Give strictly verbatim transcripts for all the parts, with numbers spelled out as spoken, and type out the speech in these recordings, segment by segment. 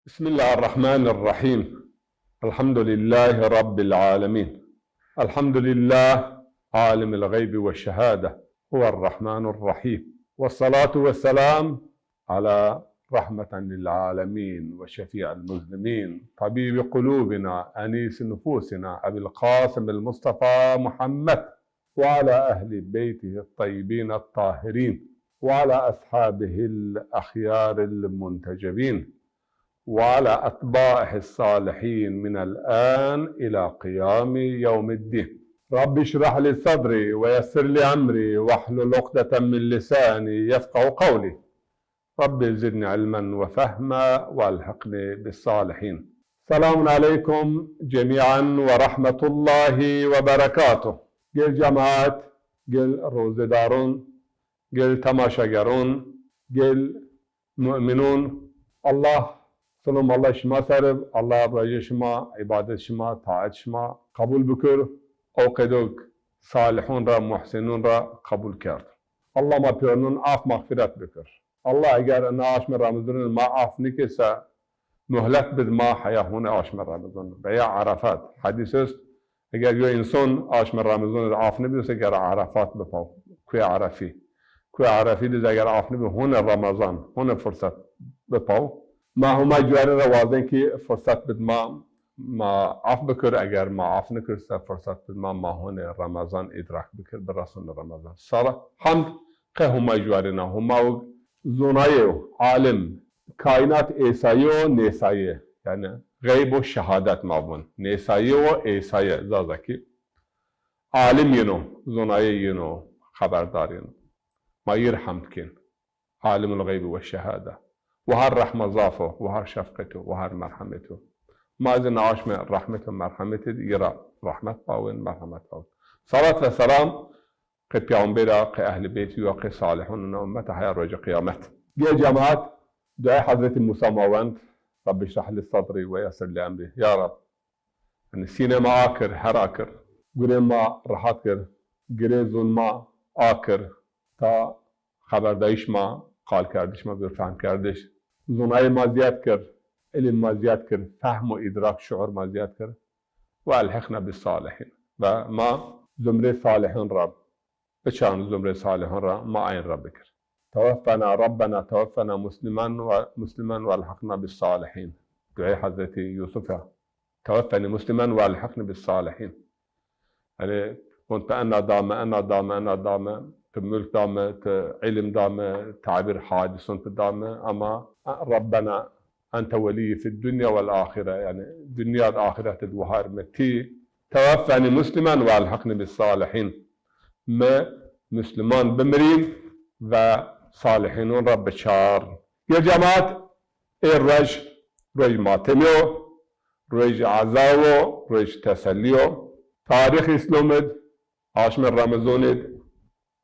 بسم الله الرحمن الرحيم. الحمد لله رب العالمين. الحمد لله عالم الغيب والشهادة، هو الرحمن الرحيم. والصلاة والسلام على رحمة للعالمين وشفيع المذنبين، طبيب قلوبنا، أنيس نفوسنا، أبي القاسم المصطفى محمد، وعلى أهل بيته الطيبين الطاهرين، وعلى أصحابه الأخيار المنتجبين، وعلى أتباعه الصالحين من الآن إلى قيام يوم الدين. رب اشرح لي صدري ويسر لي أمري واحلل عقدة من لساني يفقه قولي. رب زدني علما وفهما والحقني بالصالحين. سلام عليكم جميعا ورحمة الله وبركاته. Gel cemaat, gel rozedarun, gel temaşegerun, gel mu'minun. Allah silom Allah şima ser ib, Allah rajê şima, îbadet şima, taet şima qebul bikir. O qedo salihun ra, muhsinun ra qebul kerd. Allah ma pîyorunun af mexfîret bikir. Allah eger ina aşmê Remezanun ma af nikir se, muhlet bid ma heya hune aşmê Remezan veya Arafat. Hedîs est, eger yo însan aşmê Remezan de af nibî se gera Arafat bipaw. Kuê Arefî. Kuê Arefî de eger af nibî hune Remezan, hune fırsat bipaw. Ma Huma cuarî ra wazen ki fırsat bid ma, ma af bikir, eger ma af nikir se fırsat bid ma, ma hune Remezan îdrak bikir, birasune Remezan. Sala hemd qe Huma cuarî na, Huma û zonayê yo, alim, kaînat êsayî û nêsayî, yanî xeyb û şehadet ma vun. Nêsayî û êsayî, Zazakî. Alim yino, zonayê yino, xeberdar yino. Ma yir hemd kên. Alimul xeybi we şehade. Wahar rehma zaf o, wahar şefqet o, wahar merhemet o. Ma zî na aşme rehmet û merhemetê de yira rehmet bawên, merhemet bawên. Salat ve selam qe peyxamber a, qe ehlî beytî yo, qe salihun ina ummet a heya rojê qiyamet. Gel cemaat, duayê Hezretî Musa ma wend, Rabbi şrah li sadrî ve yessir li emrî. Ya Rab, yanî sînê ma akir, her akir. Gurê ma rehat kir, girê zon ma akir. Ta xeberdayîş ma, qalkerdiş ma, bir fehmkerdiş. Zonayê ma zîyad kir, îlim ma zîyad kir, fehm û îdrak, şuur ma zîyad kir. Ve elhiqna bis salihîn. Ve ma zumrê salihun ra, biçan zumrê salihun ra, ma ayn ra bikir. Teweffena Rabbena teweffena muslimen ve muslimen ve elhiqna bis salihîn. Duayê Hezretî Yusuf ya. Teweffeni muslimen ve elhiqni bis salihîn. Yanî, hon ti ena dame, ena dame, ena dame, ti mulk dame, ti îlim dame, tabîr hadîsun ti dame, ama Rabbena ente welîyî fid dunya wel axire, yanî dinya de axirete de wahar mi tî. Teweffeni muslimen ve elhiqni bis salihîn. Mi musliman bimirîn ve salihînun ra biçar. Ya cemaat, ê ruej, ruej matemî yo, ruej eza wo, ruej tesellî yo. Tarîx Îslam id, aşmê Remezon id,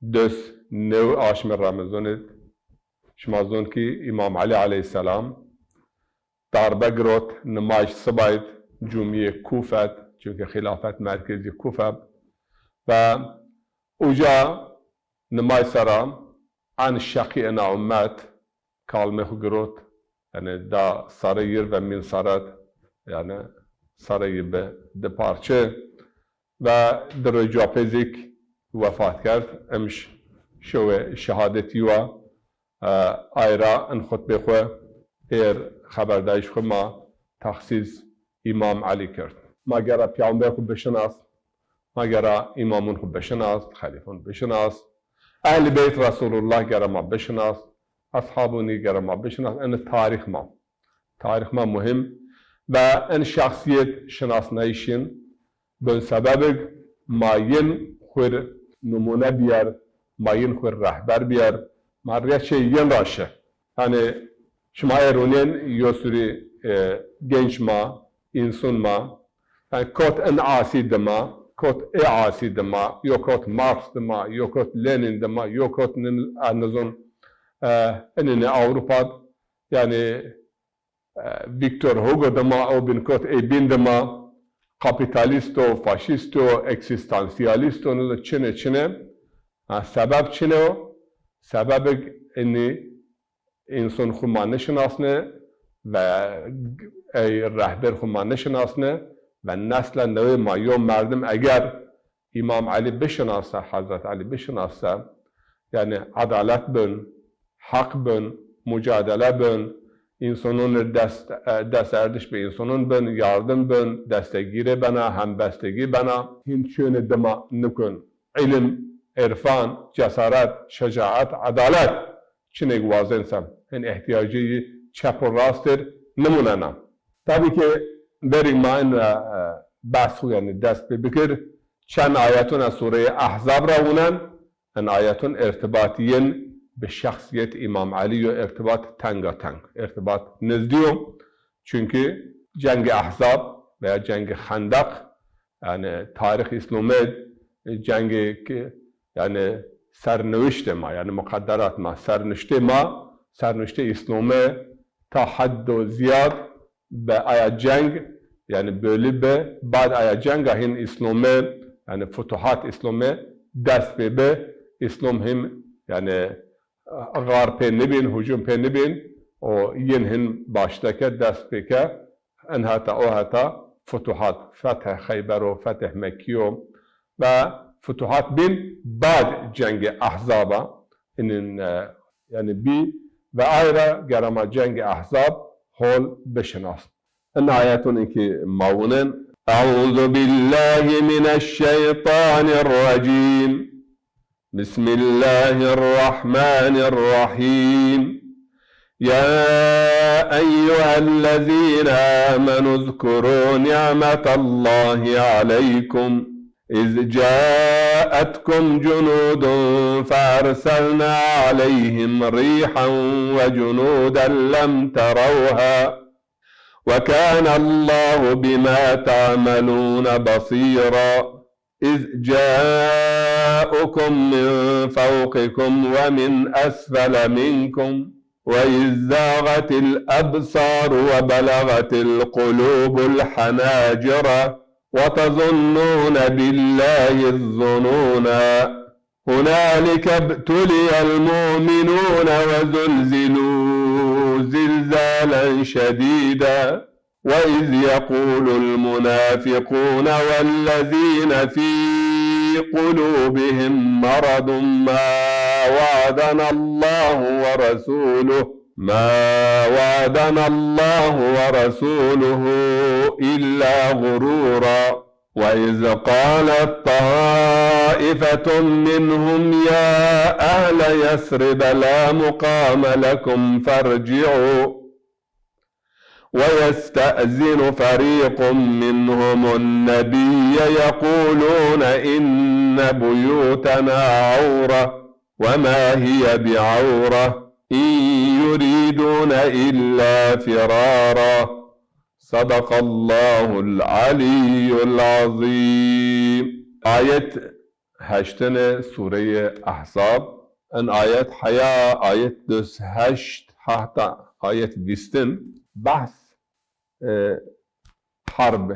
des new aşmê Remezon id. Şima zon ki Îmam Elî eleyhîsselam darbe girot, nimaj siba id, cumîyê Kûfe d, çunke xîlafet merkezî Kûfe b. Ve uca nimaj sera en şeqî ina ummet kalmê xwu girot, yanî da sarê yir ve mîn sare d, yanî sarê yir bi di parçe ve di roj cuwa pê zî k wefat kerd. Emş şewê şehadetî wa, e, ay ra in xutbê xwu êr xeberdayîş xwu ma texsîs Îmam Elî kerd. Ma gera peyxamber xwu bişinas, ma gera îmamun xwu bişinas, xelîfun bişinas. Ehlî beyt Resulullah gera ma bişinas, eshabunî gera ma bişinas. Ene tarîx ma. Tarîx ma muhîm ve en şexsîyet şinasnayîşîn bin sebebig ma yin xwir nimûne bîyer, ma yin xwir rehber bîyer, ma rêçê yin ra şi. Yanî şima ê rûnên yo sürî, e, genç ma, însun ma, yanî kot in asî dima, kot ê asî dima, yo kot Marx dima, yo kot Lenin dima, yo kot nim-, e, nizon, e, inîne Ewropa d, yanî, e, Victor Hugo dima, o bin kot ê bin dima, kapîtalîst o, faşîst o, eksîstansîyalîst o, nizon çine çine. Ha, sebeb çine o? Sebebig inî însan xwu ma nişinasne, ve ey rehber xwu ma nişinasne ve nesla newê ma yo merdim eger Îmam Elî bişinase, Hezret Elî bişinase, yanî edalet bin, heq bin, mucadele bin, însanûn rê dest, e, desterdiş bi însanûn bin, yardim bin, destegîrê bena, hembestegî bena. Hîn çiyonê dima nikun. Îlim, irfan, cesaret, şecaet, edalet. Çinêk wazên sem. Hin îhtîyacê yî çep û rastêr nimûnena. Tabî ke verî ma in ra, e, behs xwu yanî dest pê bikir, çend ayetûn ez Sûreyê Ehzab ra wûnen, in ayetûn îrtibat yin bi şexsîyet Îmam Elî yo îrtibat tenga teng, îrtibat nizdî yo. Çunkî cengê Ehzab veya cengê Xendeq, yanî tarîx Îslomê cengê ki, yanî sernewiştê ma, yanî muqedderat ma, sernuştê ma, sernuştê Îslomê ta heddo zîyad bi aya ceng, yanî bölî bi, bad aya cenga hîn Îslomê, yanî futuhat Îslomê dest pê bi, Îslom hîn, yanî, xar pê nibîn, hucum pê nibîn, o yin hin başte ke, dest pê ke, en heta o heta futuhat, fethê Xeyber o, fethê Mekkî yo ve futuhat bîn bad cengê Ehzaba inin, e, yanî bî ve ay ra gera ma cengê Ehzab hol bişinas. In ayetûn ki ma wûnen. Euzu billahi mineşşeytanirracîm. بسم الله الرحمن الرحيم. يا أيها الذين آمنوا اذكروا نعمة الله عليكم إذ جاءتكم جنود فأرسلنا عليهم ريحا وجنودا لم تروها وكان الله بما تعملون بصيرا. إذ جاءكم من فوقكم ومن أسفل منكم وإذ زاغت الأبصار وبلغت القلوب الحناجر وتظنون بالله الظنونا. هنالك ابتلي المؤمنون وزلزلوا زلزالا شديدا. وإذ يقول المنافقون والذين في قلوبهم مرض ما وعدنا الله ورسوله، ما وعدنا الله ورسوله إلا غرورا. وإذ قالت طائفة منهم يا أهل يثرب لا مقام لكم فارجعوا ويستأذن فريق منهم النبي يقولون إن بيوتنا عورة وما هي بعورة إن يريدون إلا فرارا. صدق الله العلي العظيم. Ayet heştine Sûreyê Ehzab. In ayet heya ayet dus heşt heta ayet vîstin behs, e, herb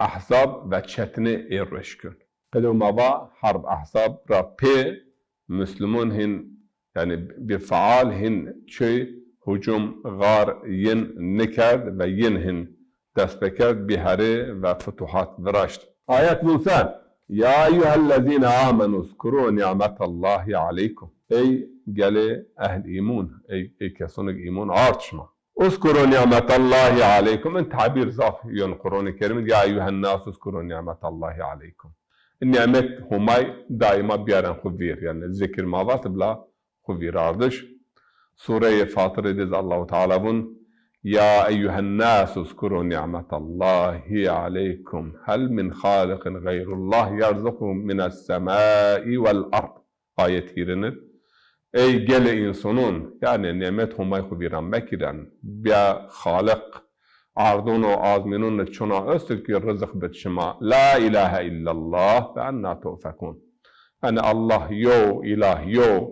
Ehzab ve çetine ê reşkun. Qedo ma va herb Ehzab ra pê Muslimun hin, yanî bi faal hin çöy hucum, xar yin nikerd ve yin hin dest pêkerd, bî herê ve futuhat viraşt. Ayet vûn se, ya eyyuhellezîne amenu zkuru nimetallahi aleykum. Ey gelê ehl îmun, ey, ey kesonêk îmun ard şima. Uzkuru nimetallahi aleykum. In tabîr zaf yon Qur'onê Kerîm, ya eyyuhennas uzkuru nimetallahi aleykum. Nimet Homay daîma biyaren xwu vîr, yanî zikir ma vat bila xwu vîrardiş. Sûreyê Fatirê de zî Allahu Teala vûn, ya eyyuhennas uzkuru nimetallahi aleykum hel min xaliqin xeyrullah yerzuqukum mines semai vel ard. Ayet hîrine. Ey gelê însanûn, yanî nêmet Homay xwu vîran mekîren. Bîya Xaliq erdûn û azmînûn de çona esto ki riziq bid şima. La îlahe îllallah fe enna tufekûn. Yanî Allah yo, îlah yo.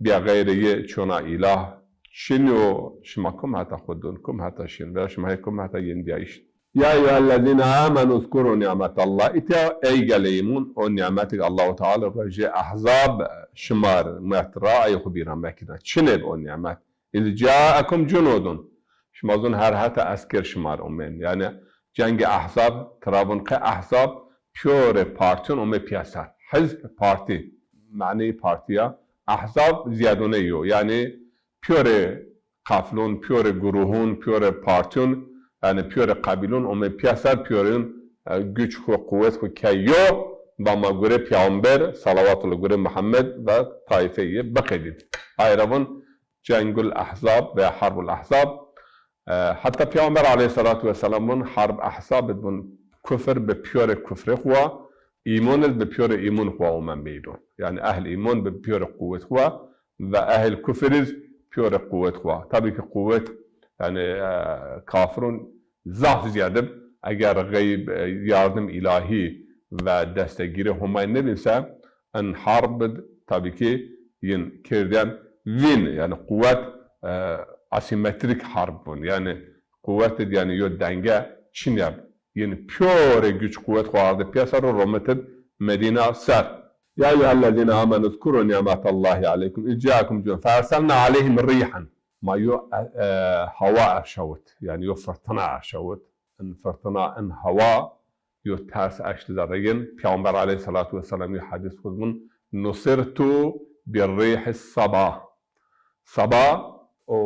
Bîya xeyrê yi çona îlah çin yo. Şima kum heta xwu dûn, kum heta şin, veya şima hê kum heta yendîyayîş. Ya eyyuhellezîne amenu uzkuru nimetallah. Îtya ey gelê îmûn, o nimetik Allahu Teala rojê Ehzab şima r' met ra, ey xwu bîra mekîna. Çinê bi o nimet? Îz caekum cunudun. Şima zon her heta esker şima rê omên. Yanî cengê Ehzab, tira vun qe Ehzab, pîyorê partîyon omê pîyeser. Hizb, partî, maneyê partî ya. Ehzab zîyadoney yo. Yanî pîyorê qaflon, pîyorê guruhon, pîyorê partîyon, yanî pîyorê qebîlon omê pîyeser, pîyorên, e, guc xwu, quwet xwu key yo, va ma gurê peyxamber, salawatullah gurê Muhammed ve taîfeyê yê biqedîn. Ay ra vun Cengul Ehzab veya Harbul Ehzab. E, heta Peyxamber aleyhisselatu vesselam vun, Harb Ehzab id vun, kufr bi pîyorê kufrê xwu wa, îmon id bi pîyorê îmon xwu wa ome meydon. Yanî ehl îmon bi pîyorê quwet xwu wa ve ehl kufr iz pîyorê quwet xwu wa. Tabî ki quwet, yanî, e, kafirun zaf zîyad ib, eger xeyb, e, yardim îlahî ve destegîrê Homay nêbîn se, in harb id tabî ki yin kêrdên vîn, yanî quwet, e, asimetrîk harb vun. Yanî quwet id, yanî yo denge çin yab. Yanî pîyorê guc quwet xwu ardi pîyeser û romit ib Medîna ser. Ya eyyuhellezîne amenû uzkurû nîmetallahî aleykum iz caekum cunûdun fe erselne aleyhim rîhen. Ma yo, e, e, hawa erşawit. Yanî yo firtina erşawit. In firtina, in hawa yo ters eşli zerre yin. Peyxamber aleyhisselatu vesselam yo hedîs xwu vun, "Nusirtu bir rîhis saba." Saba, o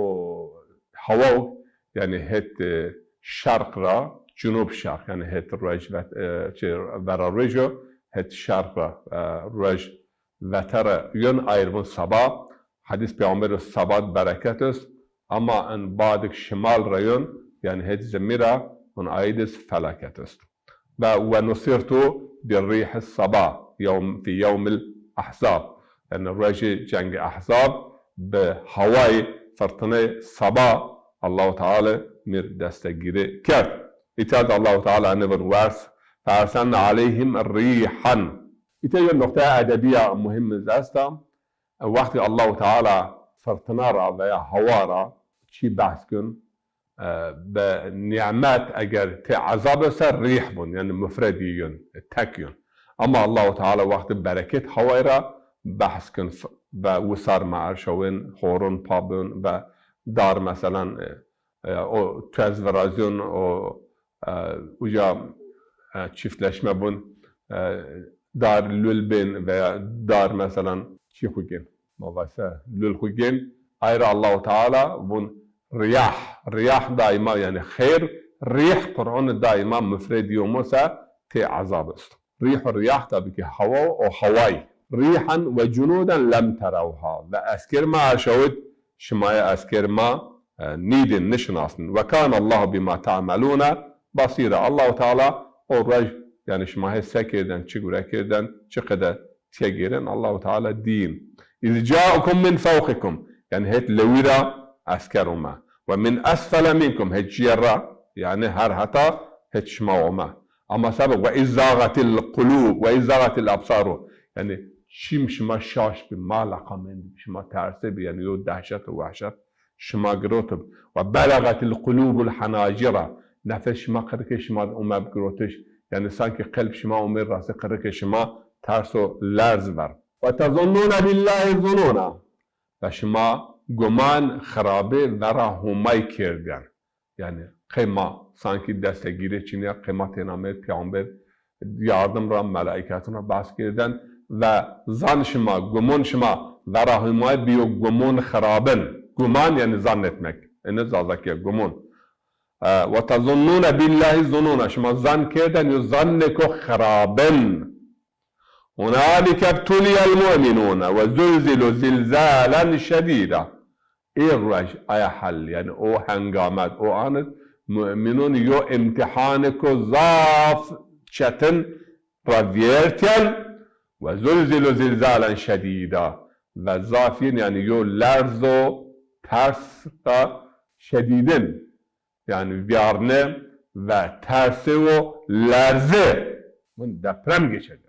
hawa o, yanî het, e, şerq ra, cunub şerq, yanî het ruej vet-, e, çi, vera ruej o, het şerq ra, e, ruej vete ra yon, ay ra vun saba. Hedîs Peyxamber o, saba id bereket est, ama in badik şimal ra yon, yanî het zimî ra, vun ay id iz felaket est. Ve, "Ve nusirtu bir rîhis saba yewm, fî yewmil ahzab." Yanî rojê cengê Ehzab bi hawayê firtinê saba Allahu Teala mi r destegîrî kerd. Îta de Allahu Teala nivir wers, "Fe erselne aleyhim rîhan." Îta yo noqteya edebîya muhîm iz esta. Wextê Allahu Teala firtina ra veya hawa ra çî behs kun, e, bi nîmet eger tê ezab ese rîh vun, yanî mufredî yun, e, tek yun. Ama Allahu Teala wextê bereket haway ra behs kun, f-, ve wisar ma erşawên, horun pa bun ve dar, meselan, e, e, o tuez virazyon, o, e, uca, e, çiftleşme bun, e, dar lul bên veya dar, meselan, çî xwu gên. Ma vase lul xwu gên. Ay ra Allahu Teala vun riyah. Riyah daîma, yanî xêr, rîh Qur'an daîma mufredî omo se tê ezab esto. Rîh û riyah tabî ki hawa o, o haway. Rîhan ve cunûden lem terewha. Ve esker ma erşawit, şima ya esker ma, e, nîdin, nişinasnin. Ve kânallâhu bimâ te'melûne basîra. Allahu Teala o roj, yanî şima hê se kêrden, çi gure kêrden, çi qede tîye gêren, Allahu Teala dîn. Îz câekum min fewqikum. Yanî het lewî ra esker ome. Ve min esfele minkum. Het cîyer ra, yanî her heta het şima ome. Ama sebe, "Ve iz zâxetil qulûb, ve iz zâxetil ebsaru." Yanî çim şima şaş bi, ma leqamend bi, şima terse bi, yanî yo dehşet û wehşet şima girotib. "Ve belegatil qulûbul henacira." Nefes şima qirikê şima ome bi girotiş. Yanî sankî qelb şima ome rastê qirikê şima, terso lerz ver. "Ve tezunnûne billâhi zunûna." Ve şima guman xirabê vera Homay kêrden. Yanî qey ma sankî destegîrê çinî ya, qey ma têna mê peyxamber yardim ra, melaîketun ra behs kêrden ve zan şima, gumon şima vera Homay bi yo gumon xirabin. Guman yanî zannetmek. Ene Zazakî ya gumon. E, "Ve tezunnûne billâhi zunûna." Şima zan kêrden yo zannêko xirabin. "Hunalike btuliyel mu'minûne ve zulzilû zilzalen şedîda." Ê ruej, aya hel, yanî o hengamet, o an id mu'minûn yo îmtîhanêko zaf çetin ra vîyertyen, "ve zulzilû zilzalen şedîda." Ve zaf yin, yanî yo lerzo ters ra şedîdin. Yanî vîyarne ve tersê o lerze. Vun deprem geçirdi.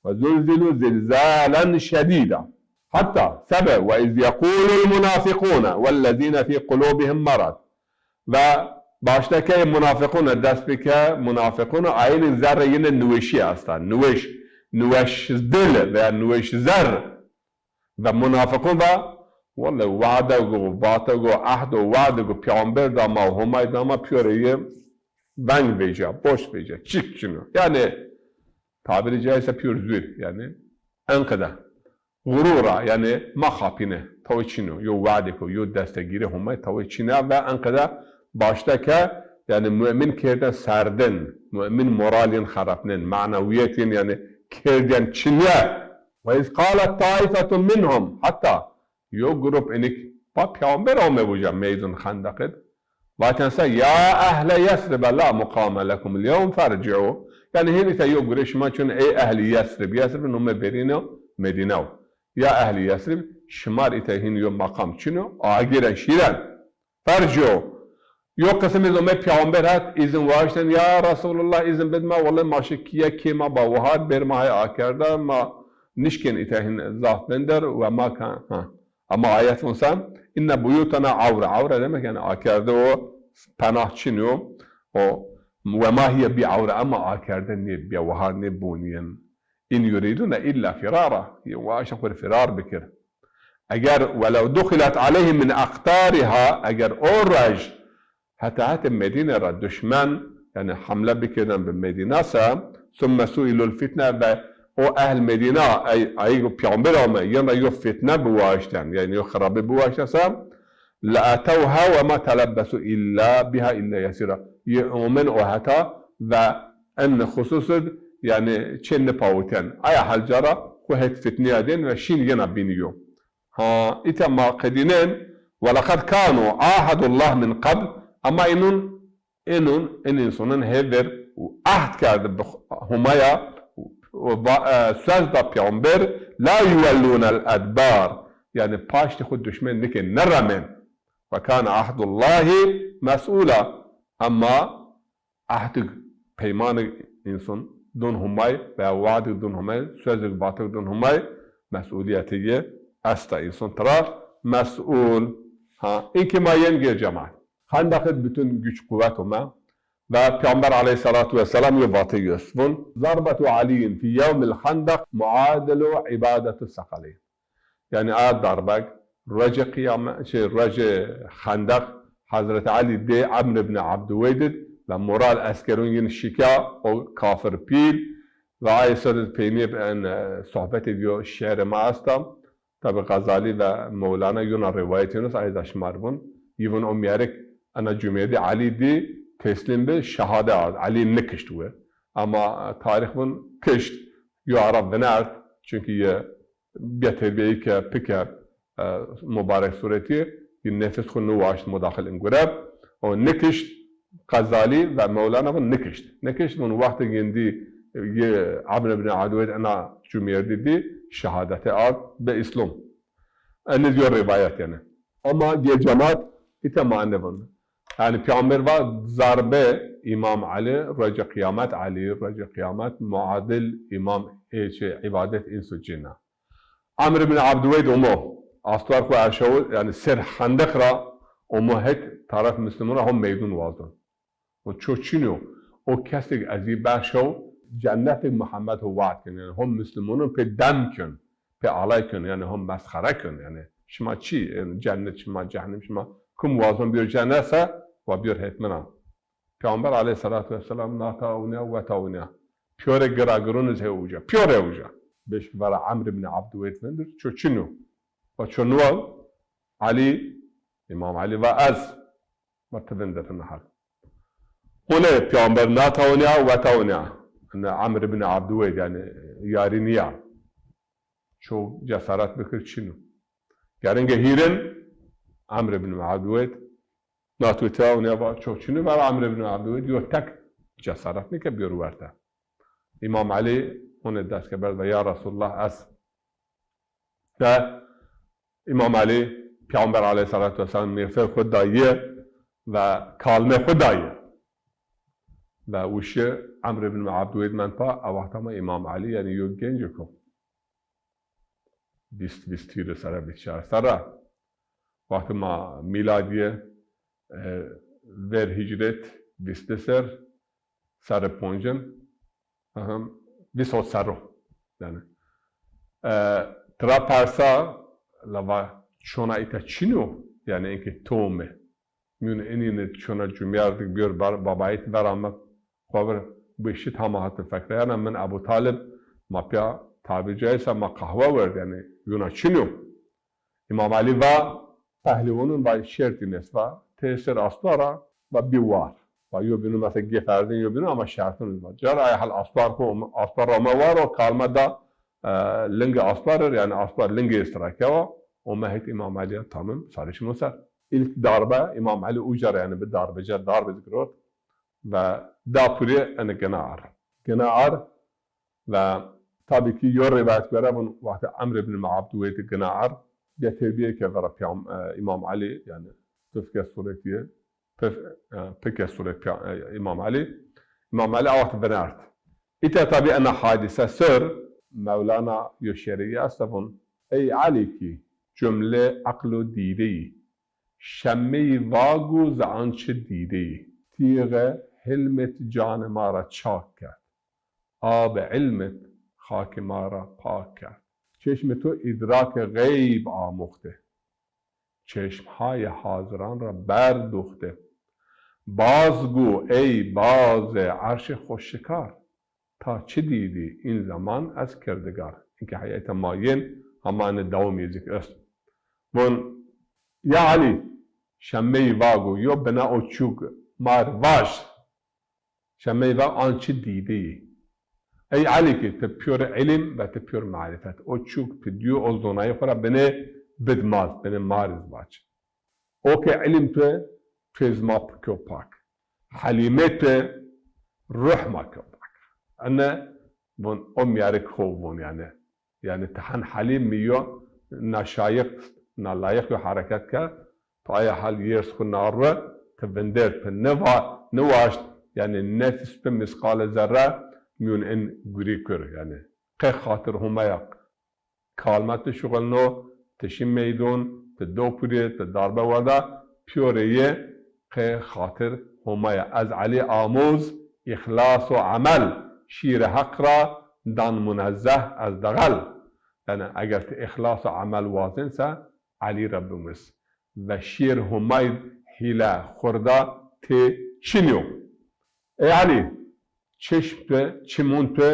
"Ve zulzilû zilzalen şedîda." Hatta sebe, "Ve iz yeqûlul munafîqûne vellezîne fî qulûbihim merad." Ve baştekey munafiqûne dest bike, munafiqûne ayînî zerrê yine niweşî esta. Niweş, niweş dil veya niweş zer. Ve munafiqûn va, Wele wade go, vate go, ehd û wade go peyxamber da ma, Homay da ma, pîyore yê veng vêca, boş vêca, çik çin o. Yanî tabîrî caizse pîyor zûr, yanî enqede. Xurûr ra, yanî ma xapîne, tawê çin o, yo wadêko, yo destegîrê Homay tawê çin a ve enqede başte ke, yanî mu'min kerdên serdin, mu'min moralîn xerepnên, manewîyetîn, yanî kerdên çinye. Ve iz qalet taifetun minhum, heta yo grup inik ba peyxamber ame uca meydun Xendeq id. Vaten se, "Ya ehle Yesrib la muqame lekum el-yewm ferci'u." Yanî hîn îta yo gure şima çin, ey ehlî Yesrib. Yesrib nome verîno Medîne o. Ya ehlî Yesrib, şima rê îta hîn yo maqam çin o, agêren şîren. Ferci'u. Yo qisim iz ome peyxamber het, îzin waşten, "Ya Resulullah, îzin bid ma, wele ma şi kîye kê ma ba wahar, bêr ma hay akerde, ma nişkên îta hîn zaf vinder ve ma kan." Ha. Ama ayet von se, "Inne buyutena awre." Awre demek yanî akerde o, penah çin o. O, "Ve ma hiye bi awre", ama akerde nê, bi wahar nê bonîyen. "In yuridune illa firara." Yê waşten xwu rê firar bikir. Eger "welev duxilet aleyhim min aqtariha", eger o roj heta hetê Medîne ra duşmen, yanî hemle bikirden bi Medîne se, "summe suilul fitne", ve o ehl Medîne, ey, ey peyxamber ame, yin ra yo fitne biwaşten, yanî yo xirabî biwaşten se, "leetewha ve ma telebbesu illa biha illa yesîra." Yê omen o heta ve en xusus id, yanî çê nipawiten. Aya hal ca ra xwu het fitnîya dên ve şîn yena bînî yo. Ha, îta ma qedînen, "Ve leqed kanu ahedullah min qebl", ama inun, inun, in însonin hêver û ehd kerde bi Homaya û va-, e, söz da peyxamber, "la yuwellûnel edbar", yanî paştê xwu duşmen nikên, neremên. "Ve kane ahdullahi mes'ûla", ama ehdig, peymanig înson dun Homay veya wadig dun Homay, sözig vatig dun Homay, mes'ulîyetê yi esta, înson tira mes'ul. Ha, inkî ma yen gê cemaat. Xendeq id bütün güç quwet ome ve Peyxamber aleyhissalatu vesselam yo vatig yi est vun, "Zarbetu Aliyyin fi yewmil Xendeq muadilu ibadetu sekaleyn." Yanî a darbeg rocê qiyame-, şey, rocê Xendeq Hezretî Elî dê Emr ibn Abdüweyd id ve moral eskerun yin şika, o kafir pîl ve ay ser id peynî en, e, sohbetê diyo şiirê ma esta. Tabî Xezalî ve Mewlana yuna rîwayet yunus ay da şimar vun. Yi vun o mîyerik ena cumêrdî Elî dî teslîm bi, şehade ard. Elî nikişt wi. Ama, e, tarîx vun kişt. Yo ara vinert. Çunkî yi bê terbîyeyî ke pike, e, mubarek suretî, yi nefis xwu niwaşt mudaxil in gure. O nikişt, Xezalî ve Mewlana vun nikişt. Nikişt vun wextê gindî, e, yi Emr ibn Abdüweyd ena cumêrdî dî şehadete ard bi Îslom. Eniz yo rîwayet yanî. Ama gê cemaat îta ma nivun. Yanî Peyxamber va zarbe Îmam Elî, rocê qiyamet Elî, rocê qiyamet muadil Îmam ê çi îbadet îns û cin a. Emr ibn Abdüweyd omo, astuar xwu erşawo, yanî ser Xendeq ra omo het taraf Muslimun ra ho meydun wazon. O ço çin o, o kesig ez yi berşaw, cennetig Muhammed ho we'd kin. Yanî ho Muslimunun pê dem kin, pê alay kin, yanî ho mesxere kin. Yanî şima çi, yanî cennet şima, cehennem şima, kum wazon biyor cennet se, wa biyor het min a. Peyxamber aleyhissalatu vesselam nata unya, weta unya. Pîyorê giragirun iz hê uca. Pîyorê uca. Beşk vera Emr ibn Abdüweyd vindir, ço çin o. Wa ço niwa, Elî, Îmam Elî va ez. Ma ti vindetin hal. Hune Peyxamber nata unya, weta unya. Ene Emr ibn Abdüweyd, yanî yarî nîya. Ço cesaret bikir çin o. Geringe hîrin Emr ibn Abdüweyd nat weta unya va ço çin o, vera Emr ibn Abdüweyd yo tek cesaret nike biyor werte. Îmam Elî hune dest ke berd va ya Resulullah ez De Îmam Elî Peyxamber aleyhissalatu vesselam mîxfê xwu da yi ve kalmê xwu da yi. Ve û şi Emr ibn Abdüweyd mend pa, a wexta ma Îmam Elî, yanî yo gencêk o. Vîst, vîst hîrê serre, vîst çar serre. Wextê ma mîladîye, e, ver hîcret vîst di ser, serrê poncin, aha, vîst hot serr o. Yanî, e, tira persa, la va çona îta çin o, yanî inkê tome. Mîyun inîne çona cumyardik bîyor bar, babayît ver ame, xo vir bişit hama hati fekrayana, min Ebu Talib, ma pîya tabîrî caîz a ma qehwe werd, yanî yuna çin o. Îmam Elî va, pehliwanun va şertîn est va, ti ser astora va bî war. Va yo bînû mesela gêferdin yo bînû ama şertîn va. Cara ay hal astor xo, astor ra ome war o, kalme da, e, lingê astor ir, yanî astor lingê est ra kewa, ome hêt Îmam Elî ya tamam, sarê şima ser. İlk darbe Îmam Elî uca ra yanî bi darbeci, darbe zi girot ve da purê ene gina ar. Gina ar ve tabî ki yo rîwayet gore vun wextê Emr ibn Abdûwêd gina ar, bê terbîye ke vera pîyam, e, Îmam Elî, yanî pifke sûretîye, pif-, e, pike sûret pîya-, e, Îmam Elî. Îmam Elî a wext binerd. Îta tabî ena hadîse ser, Mewlana yo şêrî esta vun, ey Elî ki cumle eql û dîdeyî, şemmeyî vagu zi ançi dîdeyî. Tîğe hilmit canê ma ra çak kerd. Abê ilmit xakê ma ra pak kerd. Çeşmê to îdrakê xeyb amuxte. Çeşmhayê haziran ra berduxte. Baz gu ey bazê erşê xweşikar. Ta çi dîdî în zeman ez kirdigar. Inkê heyete ma yên, hema ene dewamî zik est. Vun, ya Elî, şemmeyî vagu, yo bina o çûg mar vaj. Şemmeyî va an çi dîdeyî. Ey Elî ki ti pîyorê îlim ve ti pîyor marîfet. O çûg ti dîyo o zonayê xo ra binê bid ma zi, binê ma ri zi vac. O ke îlim tu, tu zî ma kyo pak. Helîmê tu, ruh ma kyo pak. Ene vun o mîyarik xo vun yanî. Yanî ti hen helîm mi yo, naşayiq, nalayiq yo hereket kerd, ti aya hal yêrs xwu na ru, ti vindêr, ti niva-, niwaşt, yanî nefs tu misqale zerre mîyun in gurî kir. Yanî qe xatir Homaya kalme ti şuxulno, ti şî meydon, ti do purê, ti darbe werda, pîyorê yê qe xatir Homaya. Ez Elî amûz, îxlas û emel, şîrê Heq ra dan munezzeh ez dexel. Yanî eger ti îxlas û emel wazên se, Elî ra bimis. Ve şîr Homay hîle xurda tê çinî yo. Ey Elî, çeşm tu, çimûn tu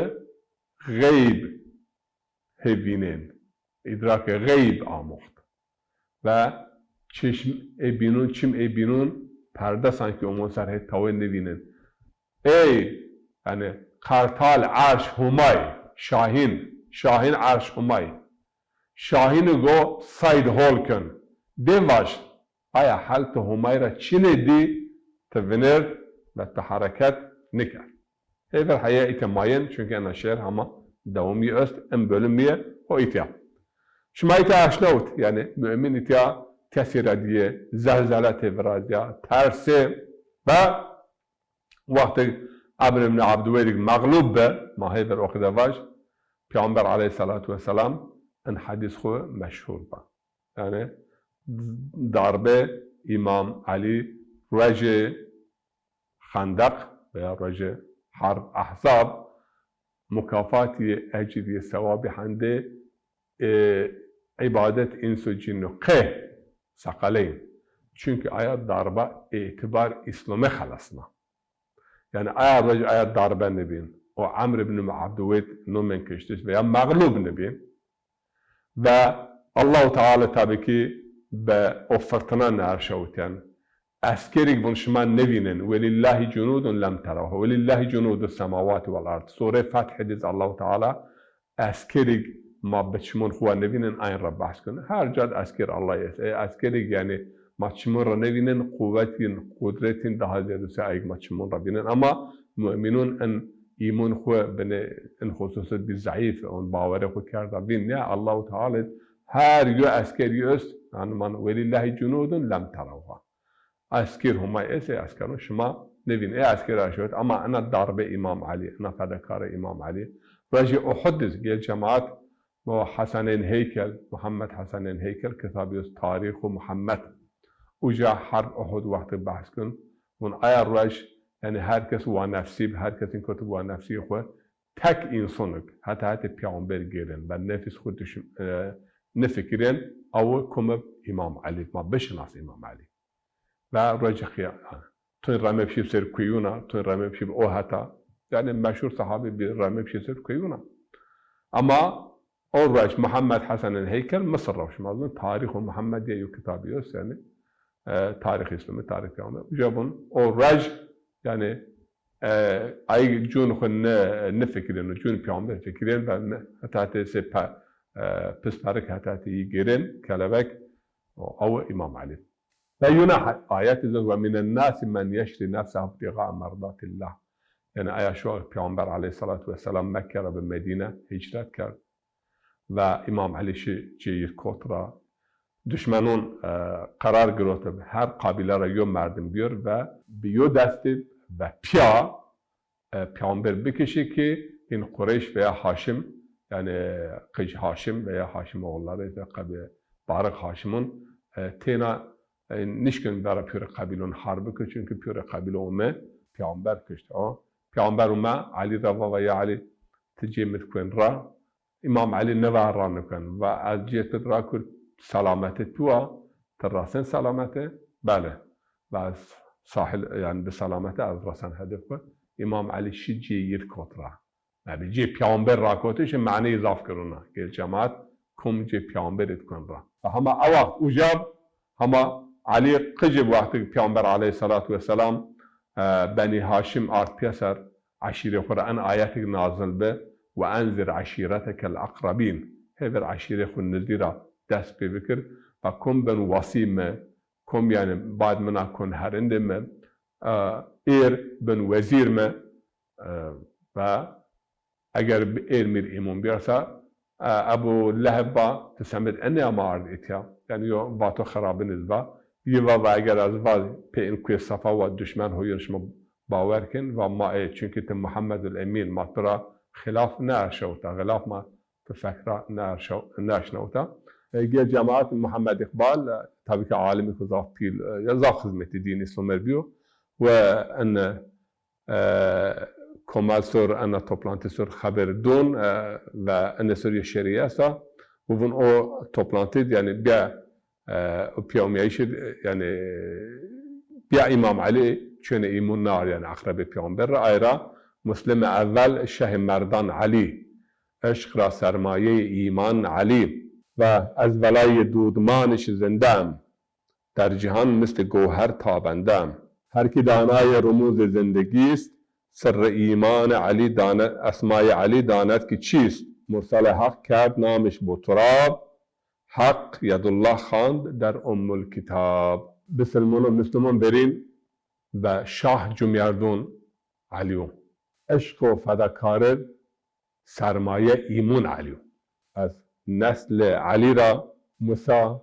xeyb hê vînên. Îdrakê xeyb amuxt. Ve çeşm ê bînûn, çim ê bînûn perde sankî omon ser hê tawê nivînên. Ey, yanî, qertal erş Homay, şahîn, şahîn erş Homay. Şahîni go sayd hol kin. Dê vaj, aya hel ti Homay ra çinê dî, ti vinêr ve ti hereket nikerd. Hêver heya îtya ma yên, çunkî ena şêr hema dewamî est, en bölüm yê ho îtya. Şima îtya eşnawit, yanî mu'min îtya tesî ra dîyê, zelzele tê virazîya, tersê ve wextê Emr ibn Abdûwêdik mexlûb bi, ma hêver o qide vaj, Peyxamber aleyhîsselatu wesselam in hedîs xwu meşhûr ba. Yanî darbe Îmam Elî rojê Xendeq veya rojê Herb Ehzab mukafatî, ecrî, sewabî hendê, e, îbadet îns û cîn o qe seqeleyn. Çunkî aya darba îtîbar Îslamê xelesna. Yanî aya roj aya darbe nibîn. O Emr ibn Abdûwêd nomên kiştiş veya mexlûb nibîn. Ve Allahu Teala tabî ki bi o firtina nerşewtên. Eskerîk vun şima nivînên. Welillahî cunûdun lem terawha. Welillahî cunûdus semawati vel ard. Sûrê Fethî diz Allahu Teala eskerîk ma bi çimûn xwu wa nivînên, ayn ra behs kin. Her cad esker Allah est. Ey eskerîk yanî ma çimûn ra nivînên, quwetîn, qudretîn daha zêde se ayk ma çimûn ra vînên. Ama mu'minûn in îmûn xwu binê in xususî bî zeîf, on bawerê xwu kerda vîn. Ne, Allahu Teala her yo eskerî est, yanî man welillahî cunûdun lem terawha. Esker Homay est, ey eskeron şima nivîn. Ey esker ra şewt, ama ena darbe Îmam Elî, ena fedekarê Îmam Elî. Rojê Uhud diz gel cemaat, o Hesenên Heykel, Muhammed Hesenên Heykel, kitabî est Tarîxu Muhammed. Uca Herb Uhud wextî behs kin. Vun aya roj, yanî her kes wa nefsî bi, her kes in kotib wa nefsî xwu, tek însonik, heta hetê peyxamber gêrên ve nefis xwu düşm-, e, nifikirên, awi kom ib Îmam Elî, ma bişinas Îmam Elî. Ve ruecê qiyam-, yanî, tun remê pşîb ser kuyuna, tun remê pşîb o heta. Yanî meşhur sahabî bi remê pşîb ser kuyuna. Ama o ruec Muhammed Hesen'in heykel Misir ra şima zon, Tarîxu Muhammediye yo kitabî est, yanî, e, tarîx Îslamî, tarîx Peyxamber. Uca vun o ruec, yanî, e, ay cun xu ni, nifikirên, cun Peyxamber fikirên ve ni, heta te se pe-, e, pisperik heta te yi gêrên, kelebek, o, awi Îmam Elî. Ve yuna ha-, ayet zon, "Ve minen nasi men yeşri nefsehu ibtigaa merdatillah." Yanî aya şu Peyxamber aleyhissalatu vesselam Mekke ra bi Medîne hicret kerd. Ve Îmam Elî şi cêyir kot ra. Duşmenon, e, qerar girotib, her qabîle ra yo merdim bîyor ve bi yo destî ve pîya, e, Peyxamber bikişî ki hîn Qureyş veya Haşim, yanî qic Haşim veya Haşim oğulları ve qebî-, barix Haşimon, e, têna, e, nişkin vera pîyorê qabîlon har biki, çunkî pîyorê qabîlo ume, Peyxamber kişt. O, Peyxamber ume, Elî ra va, va ya Elî, ti cê mi di kuen ra, Îmam Elî nêva ra nikun. Va ez cê tu ra kur, selamete tu a, ti rasen selamete? Belê. Va ez sahil, yanî bi selamete ez rasen hedef xu. Îmam Elî şi cê yir kot ra. Yanî cê Peyxamber ra kotişi maneyî zaf girona. Gel cemaat, kom cê Peyxamber id kun ra. Va hema a waxt uca, hema Elî qicib wextig Peyxamber aleyhissalatu vesselam, e, Benî Haşim ard pîyeser, eşîrê xu ra en ayetik nazil bi, "Ve enzir eşîretekel akrabîn." Hêvir eşîrê xu nizdî ra dest pê bikir. Va kom bin wasî mi, kom yanî bad mina kon herindê mi, e, êr bin wezîr mi, e, ve eger bi êr mîr îmon bîyarsa, e, Ebu Leheb va, ti semed enê ma ard îtya. Yanî yo vato xerabin iz va. Yi va, va eger ez va pê in kuyê sefa wa duşmen ho yin şima bawer kin, va ma ê, çunkî ti Muhammedul Emîn, ma tu ra xilaf nêerşewta, xilaf ma ti fek ra nêerşew-, nêeşnewta. E, gel cemaat Muhammed Îqbal, e, tabî ki alimî ku zaf pîl, e, ya zaf xizmetî dînî somer bîyo. Ve en, e, komal sor, ena toplantî sor xeber don, e, ve ene sor yo şerî esta. Û vun o toplantî, yanî bîya, e, o pîyamîyayîşî, yanî bîya Îmam Elî çênê îmûn nar, yanî eqrebê Peyxamber ra, ay ra Muslimê evel şehê merdan Elî, eşq ra sermayeyê îman Elî. Ve ez velayê dûdmanîş zinde em, der cihan mislê gowher tabende. Her ki danayê rumûzê zindegîst, sirrê îmanê Elî dane-, esmayê Elî danet ki çîst. Mursalê Heq kerd namîş bo turab, Heq Yedullah xand der Ummul Kitab. Bisilmon û Mislimon verîn ve şah cumyerdon Elî yo. Eşq û fedakarî sermaye îmûn Elî yo. Ez neslê Elî ra musa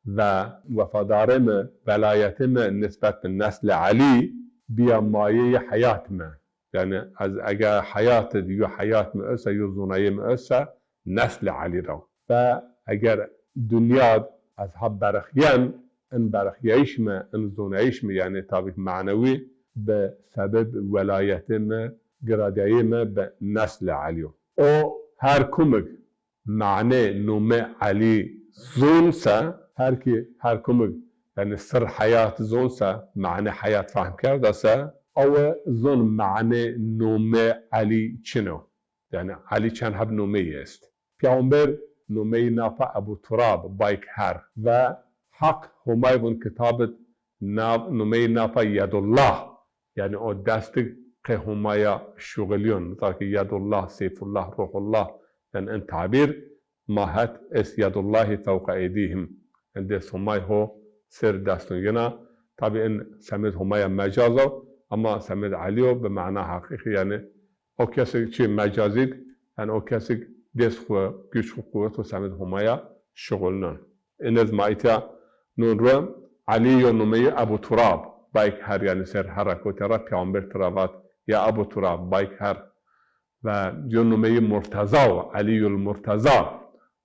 ve wefadarê mi, velayetê mi nisbet bi neslê Elî bîya mayeyê heyat mi. Yanî ez eger heyat id yo heyat mi ose, yo zonayê mi ose, neslê Elî ra. Ve eger dinya d ez ha berixyen, in berixyayîş mi, in zonayîş mi, yanî tabî manewî, bi sebeb welayetê mi, giradîyayê mi bi neslê Elî yo. O her kumig manê nomê Elî zon se, her ki her kumig, yanî sir heyat zon se, manê heyat fehm kerda se, awe zon manê nomê Elî çin o. Yanî Elî çend heb nomeyî est. Peyxamber nomeyî napa Ebu Turab, bayk her, ve Heq Homay vun kitab id nav, nomeyî napa Yedullah. Yanî o destig qê Homaya şuxilîyon. Misal ki Yedullah, Seyfullah, Ruhullah. Yanî in tabîr ma het est Yedullahî fewqa eydîhim. Yanî dest Homay ho ser deston yena. Tabî in semed Homaya mecaz o, ama semed Elî yo bi mana heqîqî, yanî o kesig çi mecazî d, yanî o kesig dest xwu, güç xwu, quwet xwu semed Homaya şuxulnon. Ênez ma îtya non ru Elî yo nomeyî Ebu Turab, bayk her, yanî ser herra kote ra Peyxamber tira vat, ya Ebu Turab, bayk her. Ve yo nomeyî Murteza o, Elîyul Murteza.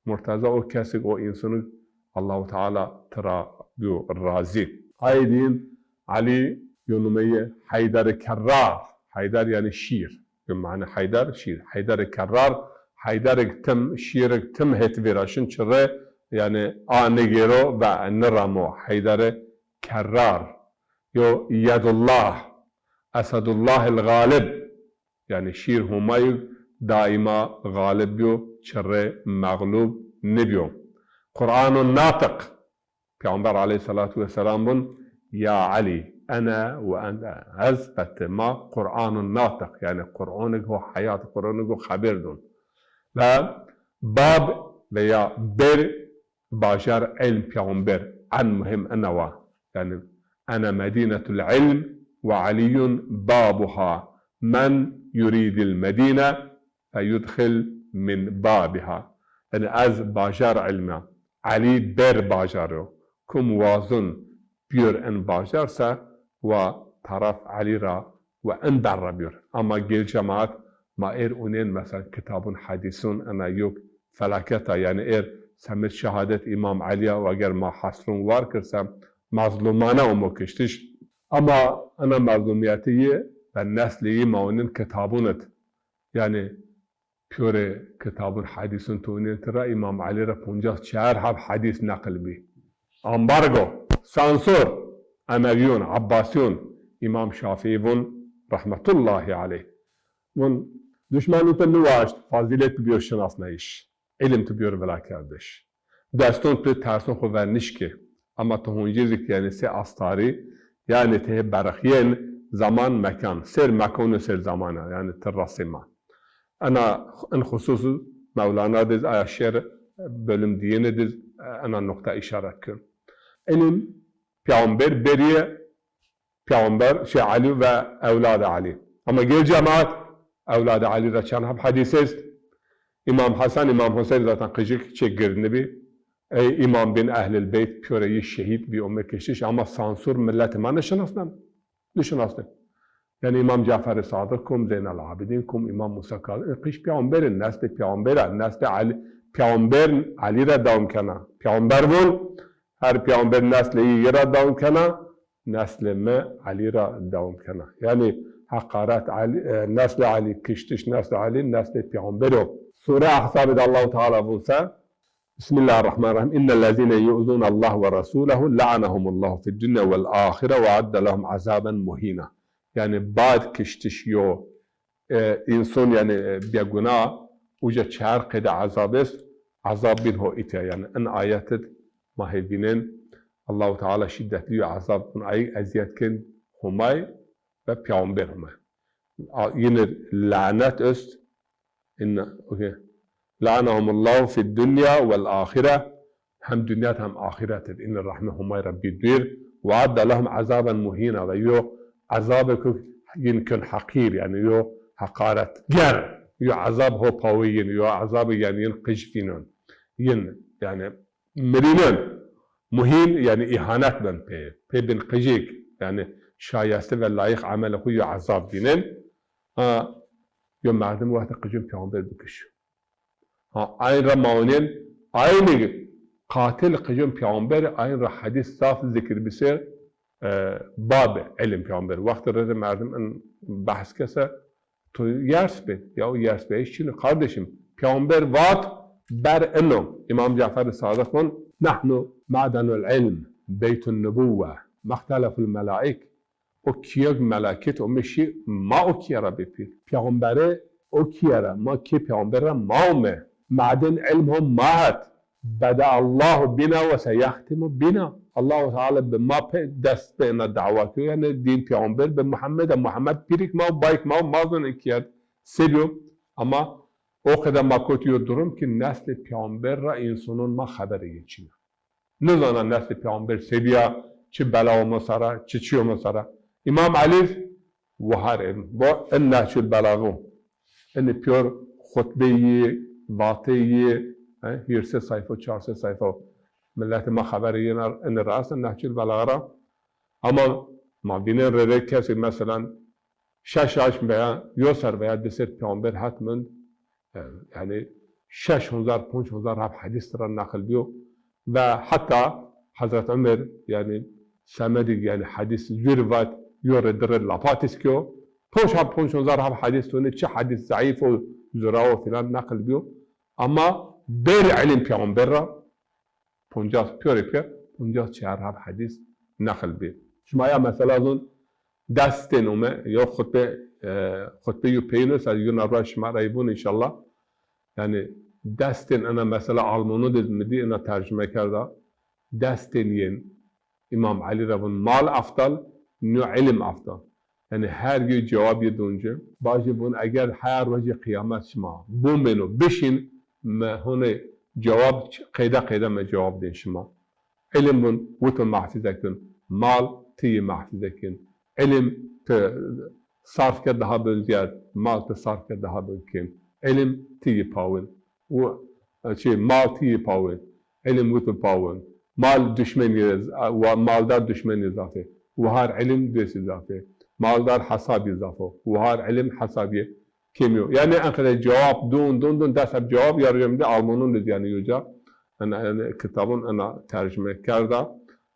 Murteza o kesig, o însanig Allahu Teala tira bîyo razî. Ay dîn Elî yo nomeyî Heyderê Kerrar. Heyder yanî şîr. Yo mane Heyder, şîr. Heyderê Kerrar, Heyderig tim, şîrig tim het vêra şin çirre, Yanî a nigêro ve niramo. Heyderê Kerrar. Yo Yedullah, Esedullahil Galib. Yanî şîr Homa yo, daîma galib yo, çirrê mexlub nibyo. Qur'anun natiq. Peyxamber aleyhisselatu vesselam vun, "Ya Elî, ene ve ente, ez ve ti, ma Qur'anun natiq." Yanî Qur'anik ho heyat, Qur'anik ho xebêr dun. Ve bab veya ber bajar ilm peyxamber, en muhîm ina wa. Yanî, "Ene medînetul ilm ve Elîyun babuha. Men yuridil medîne feyudxil min babiha." Yanî ez bajar ilm a. Elî ber bajar o. Kum wazun biyor in bajar se, wa taraf Elî ra ve in ber ra biyor. Ama gel cemaat, ma êr unên mesela kitabun, hedîsun, ina yok felaket a. Yanî êr semed şehadet Îmam Elî ya, ve eger ma hesrun war kir se, mezlumane omo kiştiş. Ama ina mezlumiyetî yi ve neslî yi ma unên kitabun id. Yanî pîyorê kitabun, hedîsun tu unên tira, Îmam Elî ra poncas çar heb hedîs neqil bî. Ambargo, sansur, Emewîyun, Ebbasîyun, Îmam Şafîî vun, rehmetullahî aleyh. Vun, duşmenû tu niwaşt, fazîlet tu biyor şinasnayîş, îlim tu biyor vilakerdiş. Destûn tu tersûn xwu ver nişkê. Ema tu huncî zî ki, yanî sê astarî, yanî ti hê berixyên zaman mekan. Sêr mekan û sêr zaman a, yanî ti resê ma. Ena, in xusus Mewlana diz, aya şêr bölüm diyine diz, ena nokta îşaret kir. Îlim peyxamber berî ye, peyxamber, şey, Elî ve ewlad Elî. Ama gel cemaat, ewlad Elî ra çend heb hedîs est. Îmam Hesen, Îmam Huseyn zaten qijik çê gird nibî. Ey Îmam bin Ehlil Beyt, pîyorê yi şehîd bî, ome kiştiş, ama sansur milletê ma nişinasnen. Nişinasnen. Yanî Îmam Cafer Sadiq kum, Zeynel Abidîn kum, Îmam Musa Kazim, e, qij peyxamber in, neslê peyxamber a, neslê Elî, peyxamber Elî ra dewam kena. Peyxamber vun, her peyxamber neslê yi yi ra dewam kena. Neslê mi Elî ra dewam kena. Yanî heqaret Elî, e, neslê Elî, kiştiş neslê Elî, neslê peyxamber o. Sure Ahzabî de Allahu Teala vun se, Bismillahirrahmanirrahim. "İnnellezine yu'zunallaha ve rasulehu la'anehumullahu fid dunya vel ahire ve adde lehum azaben muhina." Yanî bad kiştiş yo e, înson, yanî, e, bêguna, uca çar qede ezab est, ezab bin ho îtya. Yanî in ayet id ma hê vînên, Allahu Teala şîddetlî yo ezab bin, ay ezîyet kên Humay ve peyxamber Humay. A, yine lanet est, inna, okey. "La'anehumullahu fid dunya vel ahire." Hem dinya hem axiret id. Înî rehmê Humay ra bî dûr. "Ve adde lehum azaben muhîna." Ve yo ezabêko yin kên heqîr, yanî yo heqaretger. Yo ezab ho pawê yin, yo ezabê yanî yin qij vînen. Yin, yanî mirînen. Muhîn, yanî îhanet ben pê. Pê bin qijêk. Yanî şayeste ve layîq emelê xwu yo ezab vînen. Ha, yo merdim wextê qijûn peyxamber bikişo. Ha, ayn ra ma onên, aynî qatil qijûn peyxamber, ayn ra hedîs zaf zikir bî sê, e, babê îlim peyxamber. Wextê rê merdim in behs kese, tu yers bê, ya o yers bîyayîş çin o, kardeşim. Peyxamber vat, ber ino. Îmam Cafer Sadiq von, "Nahnu ma'denul ilm, beytun nubuwwe, mexteleful melaik." O kîye meleket ome şî, ma o kîye ra bê pîr. Peyxamberê o kîye ra, ma kê peyxamber ra ma ome. Maden ilm ho ma het. Beda Allahu bina ve seyextimu bina. Allahu Teala bi ma pê dest bi ina dawa kîyo. Yanî dîn peyxamber bi Muhammed a, Muhammed pîrik ma o, bayik ma o, ma zonê kîye se bîyo. Ama o qede ma kotî yo durum ki neslê peyxamber ra însonon ma xeberê yi çin a. Nizana neslê peyxamber se bîya, çi bela ome sera, çi çî ome sera. Îmam Elî wahar in. Bo in Nehcul Belagû. Inî pîyor xutbeyî, vateyî, he, hîrsê sayfa, çarsê sayfa. Miletê ma xeberê yena inî ra est, Nehcul Belagî ra. Ama ma vînên rê rê kesî, meselan, şeş aşm veya yo ser veya di ser peyxamber het mend, e, yanî şeş hezar, ponc hezar heb hedîs ra neqil bîyo ve heta Hezret Umer, yanî semedî, yanî hedîs zûr vat, yo rê di rê lapat îs kîyo. Ponc heb, ponc hezar heb hedîs tone, çi hedîs zeîf o, zurawo filan neqil bîyo. Ama ber îlim peyxamber ra, Poncas pîyorê ke poncas çar heb hedîs neqil bî. Şima ya mesela zon des tên ome, yo xutbe, e, xutbe yo peyîn o, ez yona ra şima ra vûn înşallah. Yanî des tên ena mesela Almano de mi dî ena tercüme kerda. Des tên yên Îmam Elî ra vûn mal eftal, nîyo îlim eftal. Yanî her yo cewab yê don ci. Bajê vûn eger heya rojê qiyamet şima bumêno bişîn, mi honê cewab ç-, qeyde qeyde mi cewab dên şima. Îlim vûn, wi tu mahfîze kin, mal ti yî mahfîze kin. Îlim ti sarf ke daha bin ziyad, mal ti sarf ke daha bin kim. Îlim ti yî pawin. Wi, çi, mal ti yî pawin. Îlim wi tu pawin. Mal duşmenî, wa-, maldar duşmenî zaf ê. Wahar îlim dêsî zaf ê. Maldar hesabî zaf o. Wahar îlim hesabî kêmî yo. Yanî enqede cewab don, don, don, des heb cewab ya rojê mi de Almanon de zî yanî yo ca. En, en kitabon ena tercüme kerda.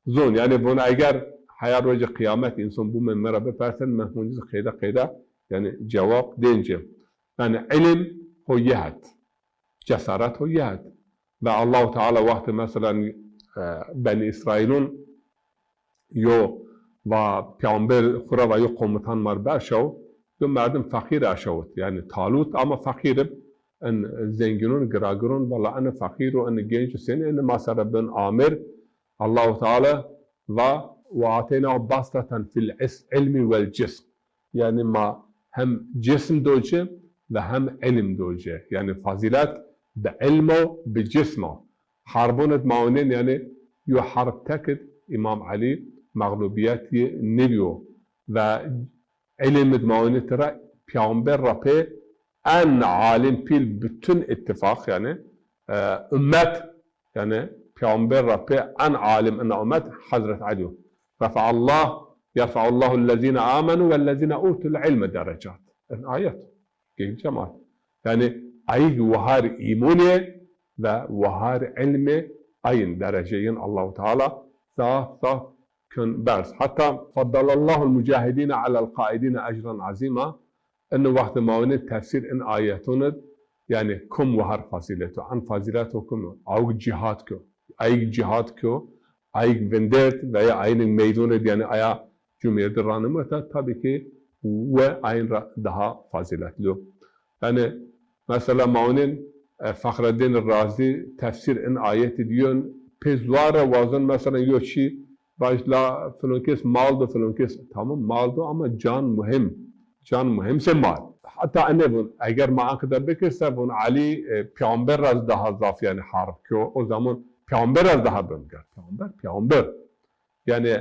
Zon, yanî vûn eger heya rojê qiyamet însan bûme mi ra bipersen, mi honc zî qeyde qeyde, yanî cewab dên ci. Yanî îlim ho yê het, cesaret ho yê het. Ve Allahu Teala wextê mesela, e, Benî Îsraîlon yo va peyamber xwu ra va yo komutan ma r berşaw, yo merdim feqîr eşawit. Yanî Talût ama feqîr ib, en zengînon, giragiron, valla ene feqîr o, ene genc o, senî ene ma ser ra bin amir? Allahu Teala va, "Ve ateynahu bastatan fil is-, ilmi vel cism." Yanî ma hem cism do ci ve hem îlim do ci. Yanî fazîlet bi îlm o, bi cism o. Harbon id ma onên, yanî yo harb tek id Îmam Elî mexlubîyet yê nêbîyo. Ve îlim id ma onê tira peyamber ra pê en alim pîl bütün ittifaq, yanî, e, ummet, yanî peyamber ra pê en alim ina ummet Hezret Elî yo. Refeallah, yerfeallahu ellezîne amenu wellezîne utul ilme derecat. In ayet. Gel cemaat. Yanî ayîg wahar îmonê ve wahar ilmê ayin dereceyên Allahu Teala zaf zaf kun berz. Heta faddalallahu el-mucahidîne alel qaidîne ecran azîma. Ino wextê ma winê tefsîr in ayeton id, yanî kum wahar fazîlet o, en fazîlet o kum o. Awg cîhad ko. Ayg cîhad ko, ayg vindert veya aynig meydon id, yanî aya cumêrdi ranimeta, tabî ki we ayin ra daha fazîletli o. Yanî mesela ma onên, e, Fexreddîn Razî tefsîr in ayetî diyon pê zuare wazon mesela yo çî vaj la filon kes mal do, filon kes, tamam mal do ama can muhim. Can muhim se mal. Heta ene vun, eger ma ankida bikir se vun Elî, e, peyamber ra daha zaf yanî harb kyo, o zaman peyamber ra daha bimger. Peyamber, peyamber. Yanî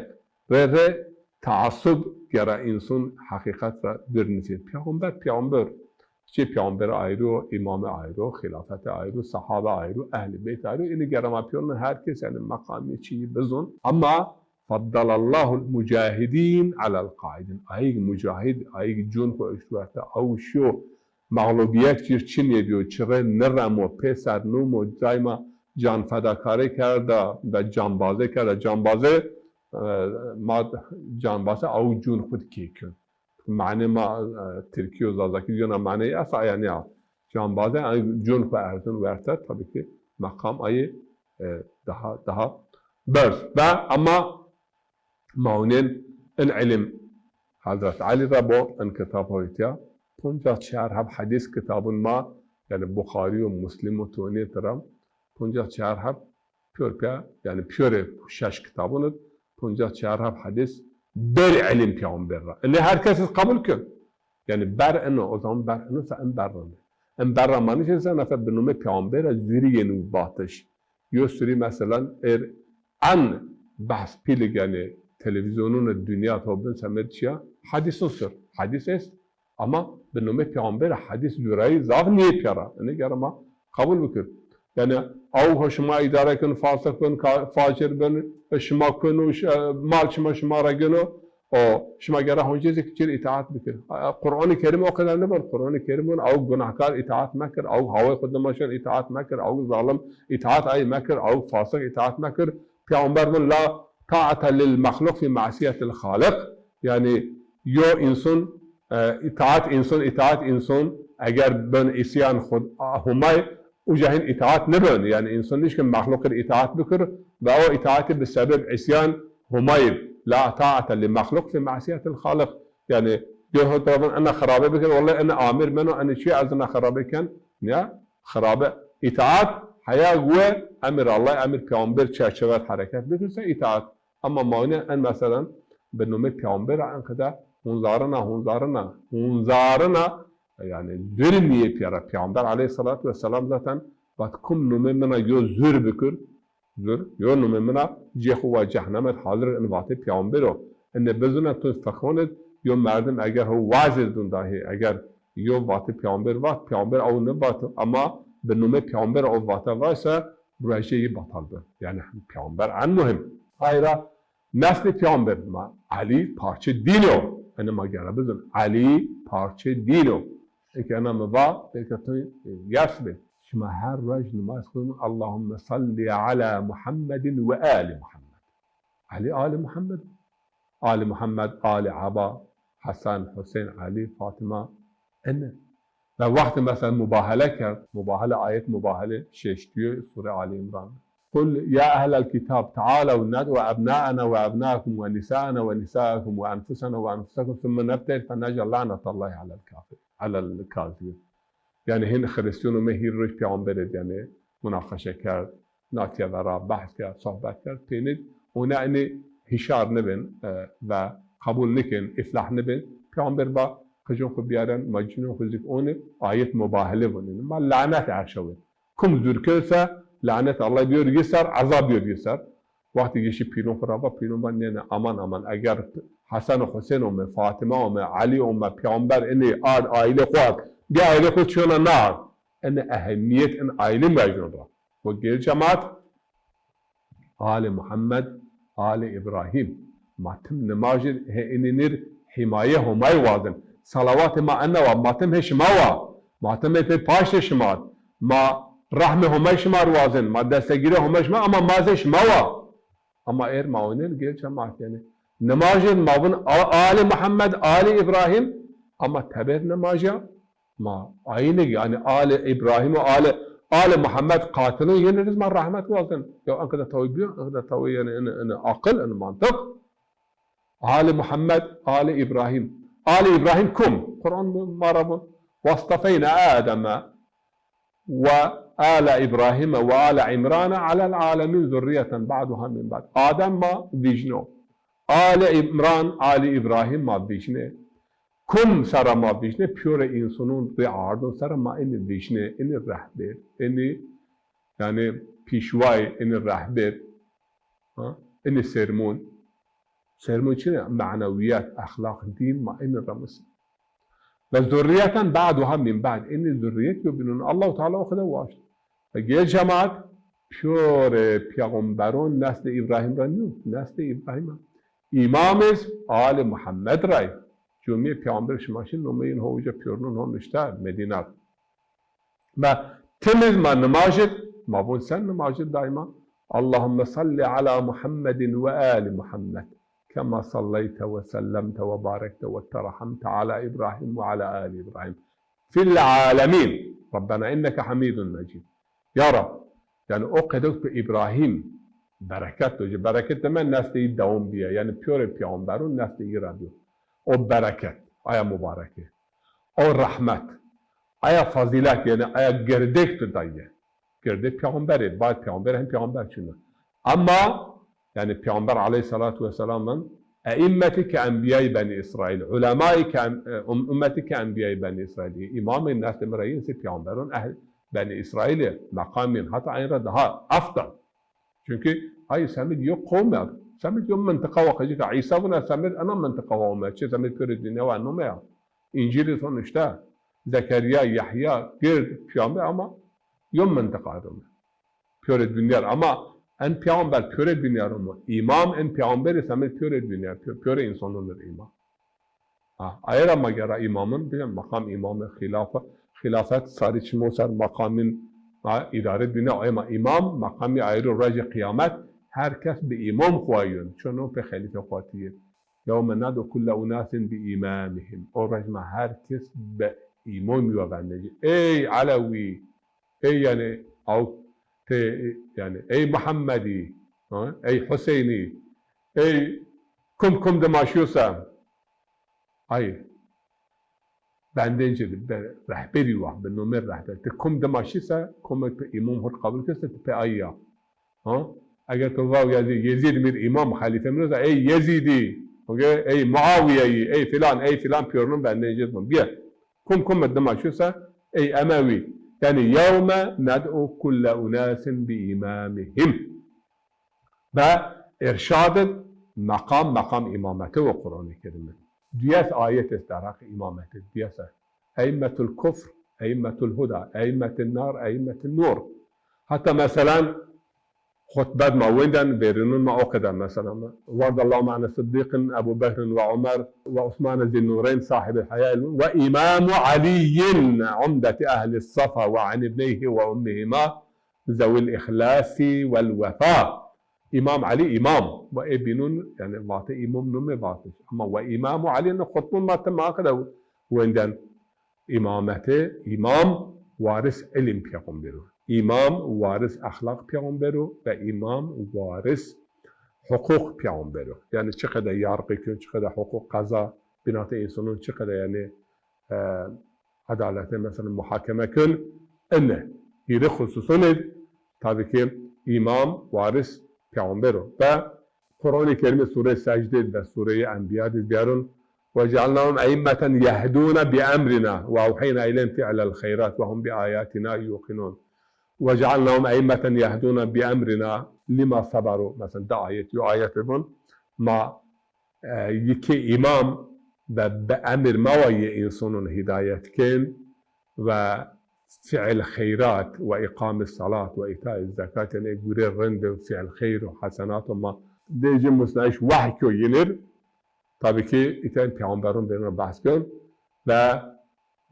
rê rê teasub gera însan heqîqet ra dûr nifê. Peyxamber, peyxamber. Çi peyxamberi ayro, îmamî ayro, xîlafeti ayro, sahabe ayro, ehlî beyt ayro. Înî gera ma pîyorno her kes yanî meqamî çîyî bizon. Ema faddalallahu mucahidîn alel qaidîn. Ayîg mucahid, ayîg cûn xwu eşt werte, aw şiyo mexlubîyet cir çi nêbîyo, çi rê niremo, pê ser numo, daîma canfedakarî kerda, ve canbazî kerda. Canbazî, e, ma canbazî aw cûn xwu di kê kin. Manê ma, e, tirkî û zazakî diyona maneyê esa, yanî ya. Canbazî, yanî cûn xwu erzin werte, tabî ki meqam ayî, e, daha, daha berz. Ve ema ma onên in ilim Hezret Elî ra bo, in kitab ho îtya. Poncas çar heb hedîs kitabun ma, yanî Buxarî û Muslim û tonê tira. Poncas çar heb pîyor pîya, yanî pîyorê şeş kitabun id poncas çar heb hedîs berî ilim peyxamber ra. Inê her kes iz qebul kin. Yanî ber ino, o zaman ber ino se in ber ra ne. In ber ra manîş se nafe bi nomê peyxamber ra zûrî yenî vatiş. Yo sürî meselan êr en behs pîlig yanî televîzyonûn dinya to bin semed çiya hedîsun sir. Hedîs est ama bi nomê peyxamber hedîs curayî zaf nîyê pîya ra. Inê gera ma qebul bikir. Yanî aw ho şima îdare kin, fasix bin, ka-, facir bin, şima kunu, ş-, mal şima şima ra gino, o şima gera honcê zî cir îtaat bikir. A, Qur'anî Kerîm o qeder nibin. Qur'anî Kerîm bin aw gunahkar îtaat mekir, aw hawê xwu dimaşir îtaat mekir, aw zalim îtaat ay mekir, aw fasix îtaat mekir. Peyxamber bin la taate lil mexluq fî masiyetil xaliq. Yanî yo însan, e, îtaat însan, îtaat însan eger bin îsyan xwu, a, Humay, Uca hîn îtaat nibin. Yanî însan nişkin mexluq ir îtaat bikir ve o îtaatî bi sebeb îsyan Homay ib. La taate li mexluq fi masiyetil Xaliq. Yanî yo ho tavin ena xirabe bikir, wellay ena amir meno, ena çi ez ena xirabe ken? Ya, xirabe. Îtaat heya we emir Allah, emir peyxamber çerçevet hereket bikirse îtaat. Ama mane en meselen bi nomê peyxamber a en qede hunzarina, hunzarina, hunzarina, yanî zulmîye pîya ra. Peyxamber aleyhissalatu vesselam zaten vat kum nomê mina yo zur bikir, zur, yo nomê mina cê xo wa cehnemet hazir in vatê peyxamber o. Ine bizina tu fixonid yo merdim eger ho wazir dun dahi, eger yo vatê peyxamber vat, peyxamber ew nivat ama bi nomê peyxamber o vate vayse, ruejê yi batal bi. Yanî peyxamber en muhim. Ayra neslê peyxamber ma Elî parçe dîn o. Ene ma gere bizin. Elî parçe dîn o. Eke ena mi va, belka tu yers bê. Şima her ruej nimaz xwedin, Allahumme salli ala Muhammedin ve ali Muhammed. Elî ali Muhammed. Ali Muhammed, Ali Eba, Hesen, Huseyn, Elî, Fatima. Ene. Ve wextê mesela mubahele kerd, mubahele, ayet mubahele şeştîyo sure Ali Imran. Qul ya ehlel kitab tealew ned'u ebnaena ve ebnaekum ve nisaena ve nisaekum ve enfusena ve enfusekum thumme nebtehil fe nec'el lanetallahi alel kafir, alel kazibin. Yanî hîn Xirîstîyan ome hîr roj peyxamberê d yanî munaqeşe kerd, natiye vera behs kerd, sohbet kerd, pênî ona enî hişar nibin, e, ve qebul nikin, îflah nibin. Peyxamber va qijûn xwu biyaren, ma cinûn xwu zî onî, ayet mubahele vunîn. Ma lanet erşawit. Kum zur kirse lanet Allah biyor yi ser, ezab biyor yi ser. Wextê gişî pîlûn xwu ra va, pîlûn va nê nê, aman aman, eger Hesen û Husên ome, Fatime ome, Elî ome, peyxamber inê ard aîlê xwu ard, bî aîlê xwu çîyona na ard. Inê ehemmîyet in aîlê muejnûn ra. Wa gel cemaat, Alê Muhammed, Alê Îbrahîm. Ma tim nimajê he inî nîr hîmaye Homay wazin. Salawatê ma ena wa, ma tim hê şima wa. Ma tim hê pê paştê şima. Ma rehmê Homay şima ri wazin. Ma destegîrê Homay şima, ama ma zê şima wa. Ama êr ma onên gel cemaat yanî. Nimajê ma vin a-, Alê Muhammed, Alê Îbrahîm, ama teber nimaja ma ayîne, yanî Alê Îbrahîm û Alê, Alê Muhammed qatilin, yenî riz ma rehmet wazin. Ya en qede tawî biyo, en qede tawî yanî in, in aqil, in mantiq. Alê Muhammed, Alê Îbrahîm. Alê Îbrahîm kum? Quran ma ra vun. Westefeyna Ademe ve ale Îbrahîme ve ale Îmrane alel alemîn zurriyeten ba'duha min ba'd. Adem ma vîjno. Alê Îmran, Alê Îbrahîm ma vîjnê. Kum sera ma vîjnê, pîyorê însanûn rê ardûn sera ma inî vîjnê, inî rehbêr, inî, yanî pîşway, inî rehbêr, ha? Inî sermûn. Sermûn çi ne? Manewîyet, exlaq, dîn ma inî remisn. Ve zurriyeten ba'duha min ba'd. Inî zurriyet yo bînûn. Allahu Teala o qede waşt. Ve gel cemaat, pîyorê peyxamberûn neslê Îbrahîm ra nîyo. Neslê Îbrahîm ra. Îmam iz Alê Muhammed ray. Cumîyê peyxamber şima şin, nomeyên ho uca pîyornûn ho nuşte Medîna. Ma tim iz ma nimajid, ma vun sen nimajid daîma. Allahumme salli ala Muhammedin ve ali Muhammed. Kema salleyte ve sellemte ve barekte ve terahemte ala Îbrahîm ve ala ali Îbrahîm fil alemîn. Rabbena inneke hamîdun mecîd. Ya Rab, yanî o qedewt bi Îbrahîm bereket do. Ci bereket deme neslê yi dewam bîye. Yanî pîyorê peyxamberûn neslê yi ra bîyo. O bereket, aya mubareke. O rehmet, aya fazîlet, yanî aya girdêk tu daye. Girdê peyxamberê, bad peyxamber hem peyxamber çin o. Ama, yanî peyxamber aleyhissalatu vesselamın e'immeti ke enbiyayê Benî İsrail, ulemayê ke en-, e, um-, ümmeti ke enbiyayê Benî İsrail. Îmamê neslê mi ra yin se peyxamberûn ehl Benî İsrailî, meqamîn, hata ayn ra daha efdal. Çunkî ay semid yo qewm e, semid yo mintiqa wa qecîka. Îsa vuna semid ena mintiqa wa ome. Çi semid pêrê dinya wa nome ya. Încîlî son işte. Zekeriya, Yehya, gird, peyxamber ama yo mintiqa ome. Pêrê dinya ama en peyxamber pêrê dinya ome. Îmam en peyxamberî semid pêrê dinya, pê-, pêrê însanûn ir îmam. Ha, aye ra ma gera îmamın, bîle meqam îmamê xîlafe-, xîlafet sarî çimo ser meqamîn, ha, îdare dîne, ema îmam, meqamî ayrı, ruejê qîyamet, her kes bi îmam xwu ayon, çuno pê xelîfe xwu tîyê. Yewme ned'u kulle unasin bi îmamihim. O ruej ma her kes bi îmamî wa vendecî. Ey Elewî, Ey yanî aw te yanî ey Muhammedî, ha? Ey Huseynî, ey kum kum dima şiyo se. Ay bendên ci de be-, rehberî wa, bi nomê rehber. Ti kum dima şî se, kumek ti îmam hot qebul kir se, ti pê ay ya. Ha? Eger to va Yezîd, Yezîd mir îmam, xelîfe mir o se, ey Yezîdî, oke, ey Muawiyeyî, ey filan, ey filan, pîyornun bendên ci de bîye. Kum kum dima şiyo se, ey Emewî. Yanî yewme ned'u kulle unasin bi îmamihim. Ve irşad id meqam, meqam îmamete wo Qur'anê Kerîm id. Duyes ayet est derheq îmamete, duyes a. Eîmmetul kufr, eîmmetul huda, eîmmetin nar, eîmmetin nur. Heta meselan xutbet ma wenden, verînun ma o qeder meselan. Vardallahü ma'ne siddiqin Ebu Bekrin ve Umer ve Usmane zî nureyn sahibil heyal ve îmamu Aliyyin umdeti ehli safa ve an ibneyhi ve ummihima zewil îxlasi vel wefa. Îmam Elî îmam. Ve ê bînun, yanî vate îmam nome vatiş. Ama ve îmamu Elî ne xutbun ma ti ma qede wenden. Îmamete, îmam waris îlim peyxamber o. Îmam waris exlaq peyxamber o ve îmam waris huquq peyxamber o. Yanî çi qede yarqî kön, çi qede huquq qeza, binate însanun çi qede yanî e, edalete mesela muhakeme kön, ine hîrê xususun id, tabî ki îmam, waris, peyxamber o. Ve Qur'anê Kerîm id Sûreyê Secde id ve Sûreyê Enbîya id biyarun, "Ve cealnahum eîmmeten yehdûne bi emrina ve ewheyna ileyhim fi'lel xeyrat ve hum bi ayatina yuqinun. Ve cealnahum eîmmeten yehdûne bi emrina lima saberu." Mesela di ayet, yo ayet bibun, ma e, yikê îmam ve bi emir ma wa yê însanun hîdayet kên ve fiil xeyrat ve îqamî salat ve îtaî zekat, yanî gurê rind û fiil xeyr û hesenat û ma dê ci musnayîş wehy kyo yinir. Tabî ki îten peyxamberun bêrun behs kön ve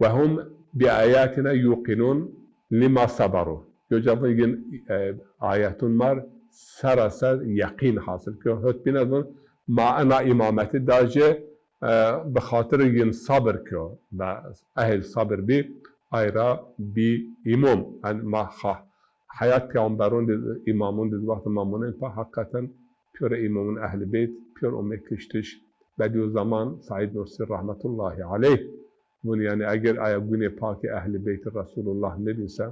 "Ve hum bi ayatina yuqinun lima saberu." Yo ca vun yin, e, ayetun mar seraser yeqîn hasil kyo. Hot bîne vun ma ena îmameti da ci, e, bi xatir yin sabir kyo. Ve ehil sabir bî, ay ra bî îmam. Yanî ma ha-, heyat peyxamberun di, îmamun di wextê ma munen pa heqîqeten pîyorê îmamun ehlî beyt, pîyor ome kiştiş. Bedîuzzeman Seîd Nursî rahmetullahî aleyh vun, yanî eger aya gunê pakê ehlî beytî Resulullah nêbîn se,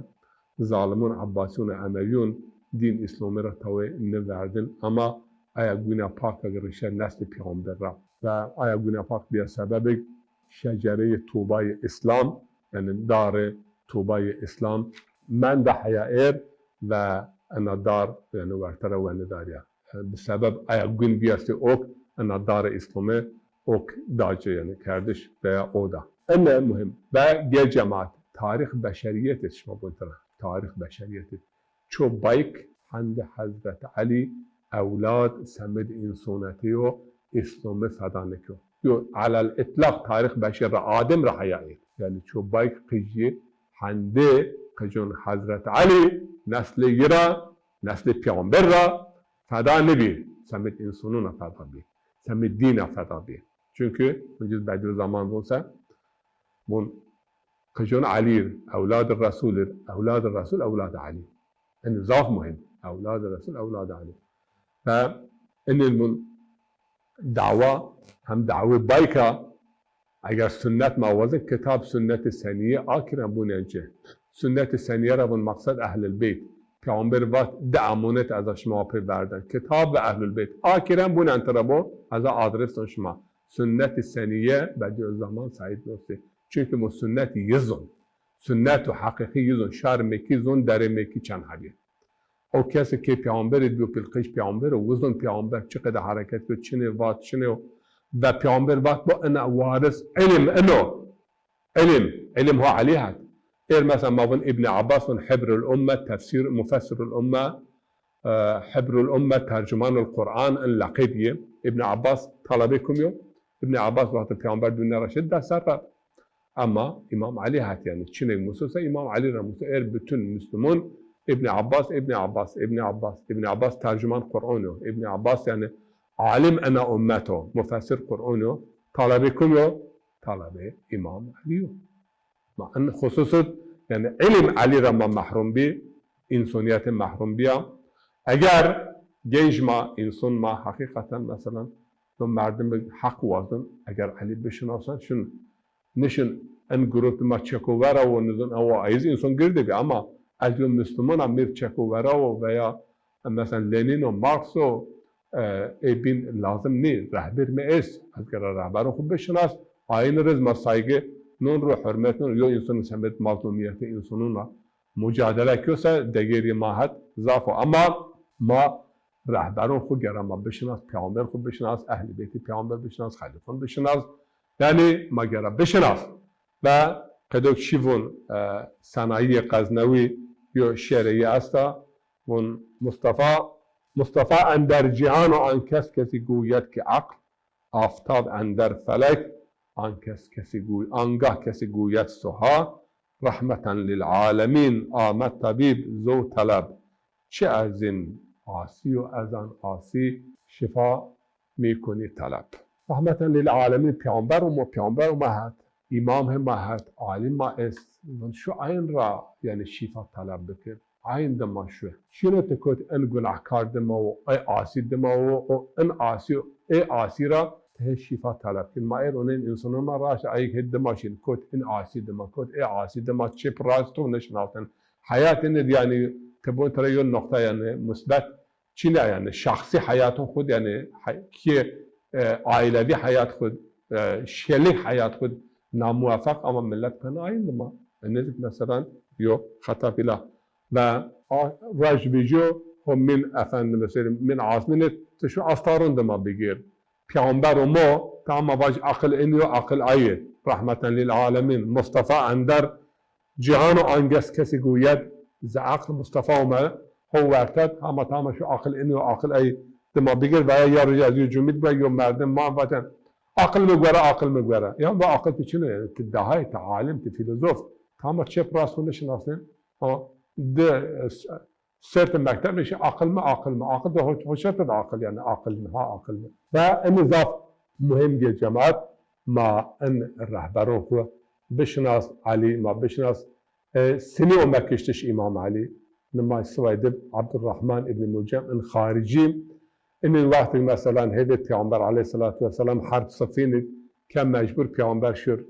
zalimun Ebbasîyun û Emewîyun dîn Îslamî ra tawê nêverdin. Ama aya guna pak ig rişe neslê peyxamber ra. Ve aya guna pak bîya sebebig şecereyê Tûbayê Îslam, yanî darê Tûbayê Îslam mende heya êr ve ena dar, yanî, werte ra wenî darîya. Bi sebeb aya gun bîyastê ok, ena darê Îslamî ok da ci, yanî kerdiş veya o da. Ene muhîm. Ve gel cemaat, tarîx beşerîyet id şima guntir a. Tarîx beşerîyet id. Ço bayk hendê Hezret Elî ewlad semêd însonetî yo, Îslamî feda nêkyo. Yo, elel îtlaq tarîx beşer ra Adem ra heya ê. Yanî ço bayk qijî hendê qijun Hezret Elî, neslê yi ra, neslê peyxamber ra feda nêbî, semêd însonan a feda bî, semêd dîn a feda bî. Çunkî uncuz Bedîuzzeman vun se, vun qijun Elî ir, ewlad Resul ir, ewlad Resul ewlad Elî. Enî zaf muhîm. Ewlad Resul ewlad Elî. Ve enî vun dawa, hem dawê bayk a, eger sunnet ma wazin, kitab sunnetê senîye akî ra bunen ci. Sunnetê senîye ra vun maqsed ehlil beyt. Peyxamber vat, di emanet ez a şima pê verden. Kitab ve ehlul beyt. Akî ra bunen tira bo, ez a adres don şima. Sunnetê senîye, Bedîuzzeman Seîd Nursî. Çunkî mu sunnet yi zon. Sunnet û heqîqî yi zon. Şar Mekî zon, derê Mekî çend hebî. O kesî ke peyxamberî biyo, pil qij peyxamber o, wi zon peyxamber çi qede hereket kerd, çinê vat, çinê o. Ve peyxamber vat bo, ina waris îlim ino. Îlim, îlim ho Elî het. Êr mesela ma vun Îbnî Abbas vun Hibrul Umme, tefsîr, mufessirul umme, e, Hibrul Umme, tercumanul Quran, in leqeb yi. Îbnî Abbas talebê kum yo? Îbnî Abbas wextê peyxamber dûnîya ra şid des serr ra. Ama Îmam Elî het, yanî çinêk muso se Îmam Elî ra muso. Êr bütün Muslimun Îbnî Abbas, Îbnî Abbas, Îbnî Abbas, Îbnî Abbas tercuman Quran o. Îbnî Abbas yanî alim ena ummet o, mufessir Quran o. Talebê kum yo? Talebê Îmam Elî yo. Ma in xusus id Yanî îlim Elî ra ma mehrûm bî, însonîyetê mehrûm bîya. Eger genc ma, înson ma heqîqeten, meselan, no merdim bi heq wazin, eger Elî bişinasen, şin nişin en grup ma çeko vera wo, nizon ewa, ez înson girde bî, ama ez yo Müslüman a, mi r çeko vera wo veya mesela Lenin o, Marx o, e, ê bîn lazim nî, rehber mi est, ez gera rehberê xwu bişinas, ayin riz ma saygı non ro, hurmet non, yo înson semed mazlumiyetê însonon ra mucadele kyo se degêrî ma het zaf o. Ama ma rehberon xwu gera ma bişinas, peyxamber xwu bişinas, ehlî beytê peyxamber bişinas, xelîfon bişinas. Yanî ma gera bişinas. Ve qedok çî vûn, e, Senayiyê Qeznewî yo şêrê yi esta, vûn Mustafa, Mustafa ender cîhan o an kes kesî gûyet ki aql, aftab ender felek, an kes kesî gûy-, angah kesî gûyet suha, rehmeten lil alemîn, amed tabîb, zow teleb. Çi ez in asî yo, ez an asî, şifa mi kunî teleb. Rehmeten lil alemîn, peyxamber û ma, peyxamber û ma het, îmam hê ma het, alim ma est. Vûn şu ayin ra, yanî şîfa teleb bikir. Ayin dima şu. Çîno ti kot in gunahkar dima wo, ê asî dima wo, o in asî, ê asî ra ti hê şîfa teleb kin. Ma êr onên însonon ma raşt ayik hê dima şin, kot in asî dima, kot ê asî dima, çip rast to nişinatin. Heyatê nid yanî ti bon tira yo noqta yanî musbet çîna yanî şexsî heyatun xwu d, yanî he-, kî, e, aîlevî heyat xwu d, e, şêlî heyat xwu d namuwefeq, ama millet pena ayin dima. E, nezik meselan yo xeta fîla. Ve a, rej vîjo ho min efendim, mesela min azmînê ti şu astarun dima bigêr. Peyxamber o mo, tamam, vaj aqil in yo, aqil ayî. Rehmeten lil alemîn. Mustafa ender cîhan o an kes kesî gûyet, ze aqil Mustafa ome, ho wertet, hama tamam şu aqil in yo, aqil ayî dima bigir, veya ya roj ez yo cumîd be, yo merdim ma vaten, aqil mi gore, aqil mi gore. Ya va aqil ti çin o yanî, ti dahayî, ti alim, ti fîlozof. Tamam çep rast xwu nişinasnên. O di, e, Sertê mekteb nişî, aqil mi, aqil mi. Aqil de ho-, hoşet de aqil, yanî aqil mi, ha aqil mi. Ve enî zaf muhîm ge cemaat, ma en rehberon xwu bişinas, Elî ma bişinas. E, sinî ome kiştiş Îmam Elî. Nima sivay dib Abdurrahman îbnî Mucem in xaricî. Inî wextî meselan hêdê Peyxamber aleyhisselatu vesselam herb Sifînî ke mecbur Peyxamber şir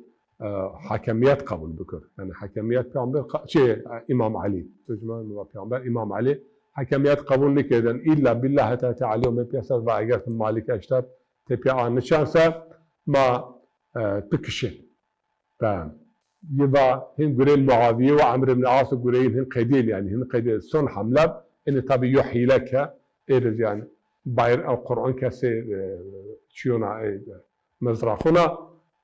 e, hakemiyet qebul bikir. Yanî hakemiyet peyxamber qa-, şey, e, Îmam Elî. Tercüman va peyxamber Îmam Elî hakemiyet qebul nikirden. Îlla bîlla heta heta Elî ome pîya ser va eger ti malî ke eşter tepîya a niçan se ma, e, tu kişin. Ve yi va hin gureyl Muaviye ve Amr ibn As gureyl hin qedîl yanî hin qedîl son hamle. Inî tabî yo hîle ke êriz yanî bayr-, e, Qur'an kesê, e, çiyona, e, mizraxuna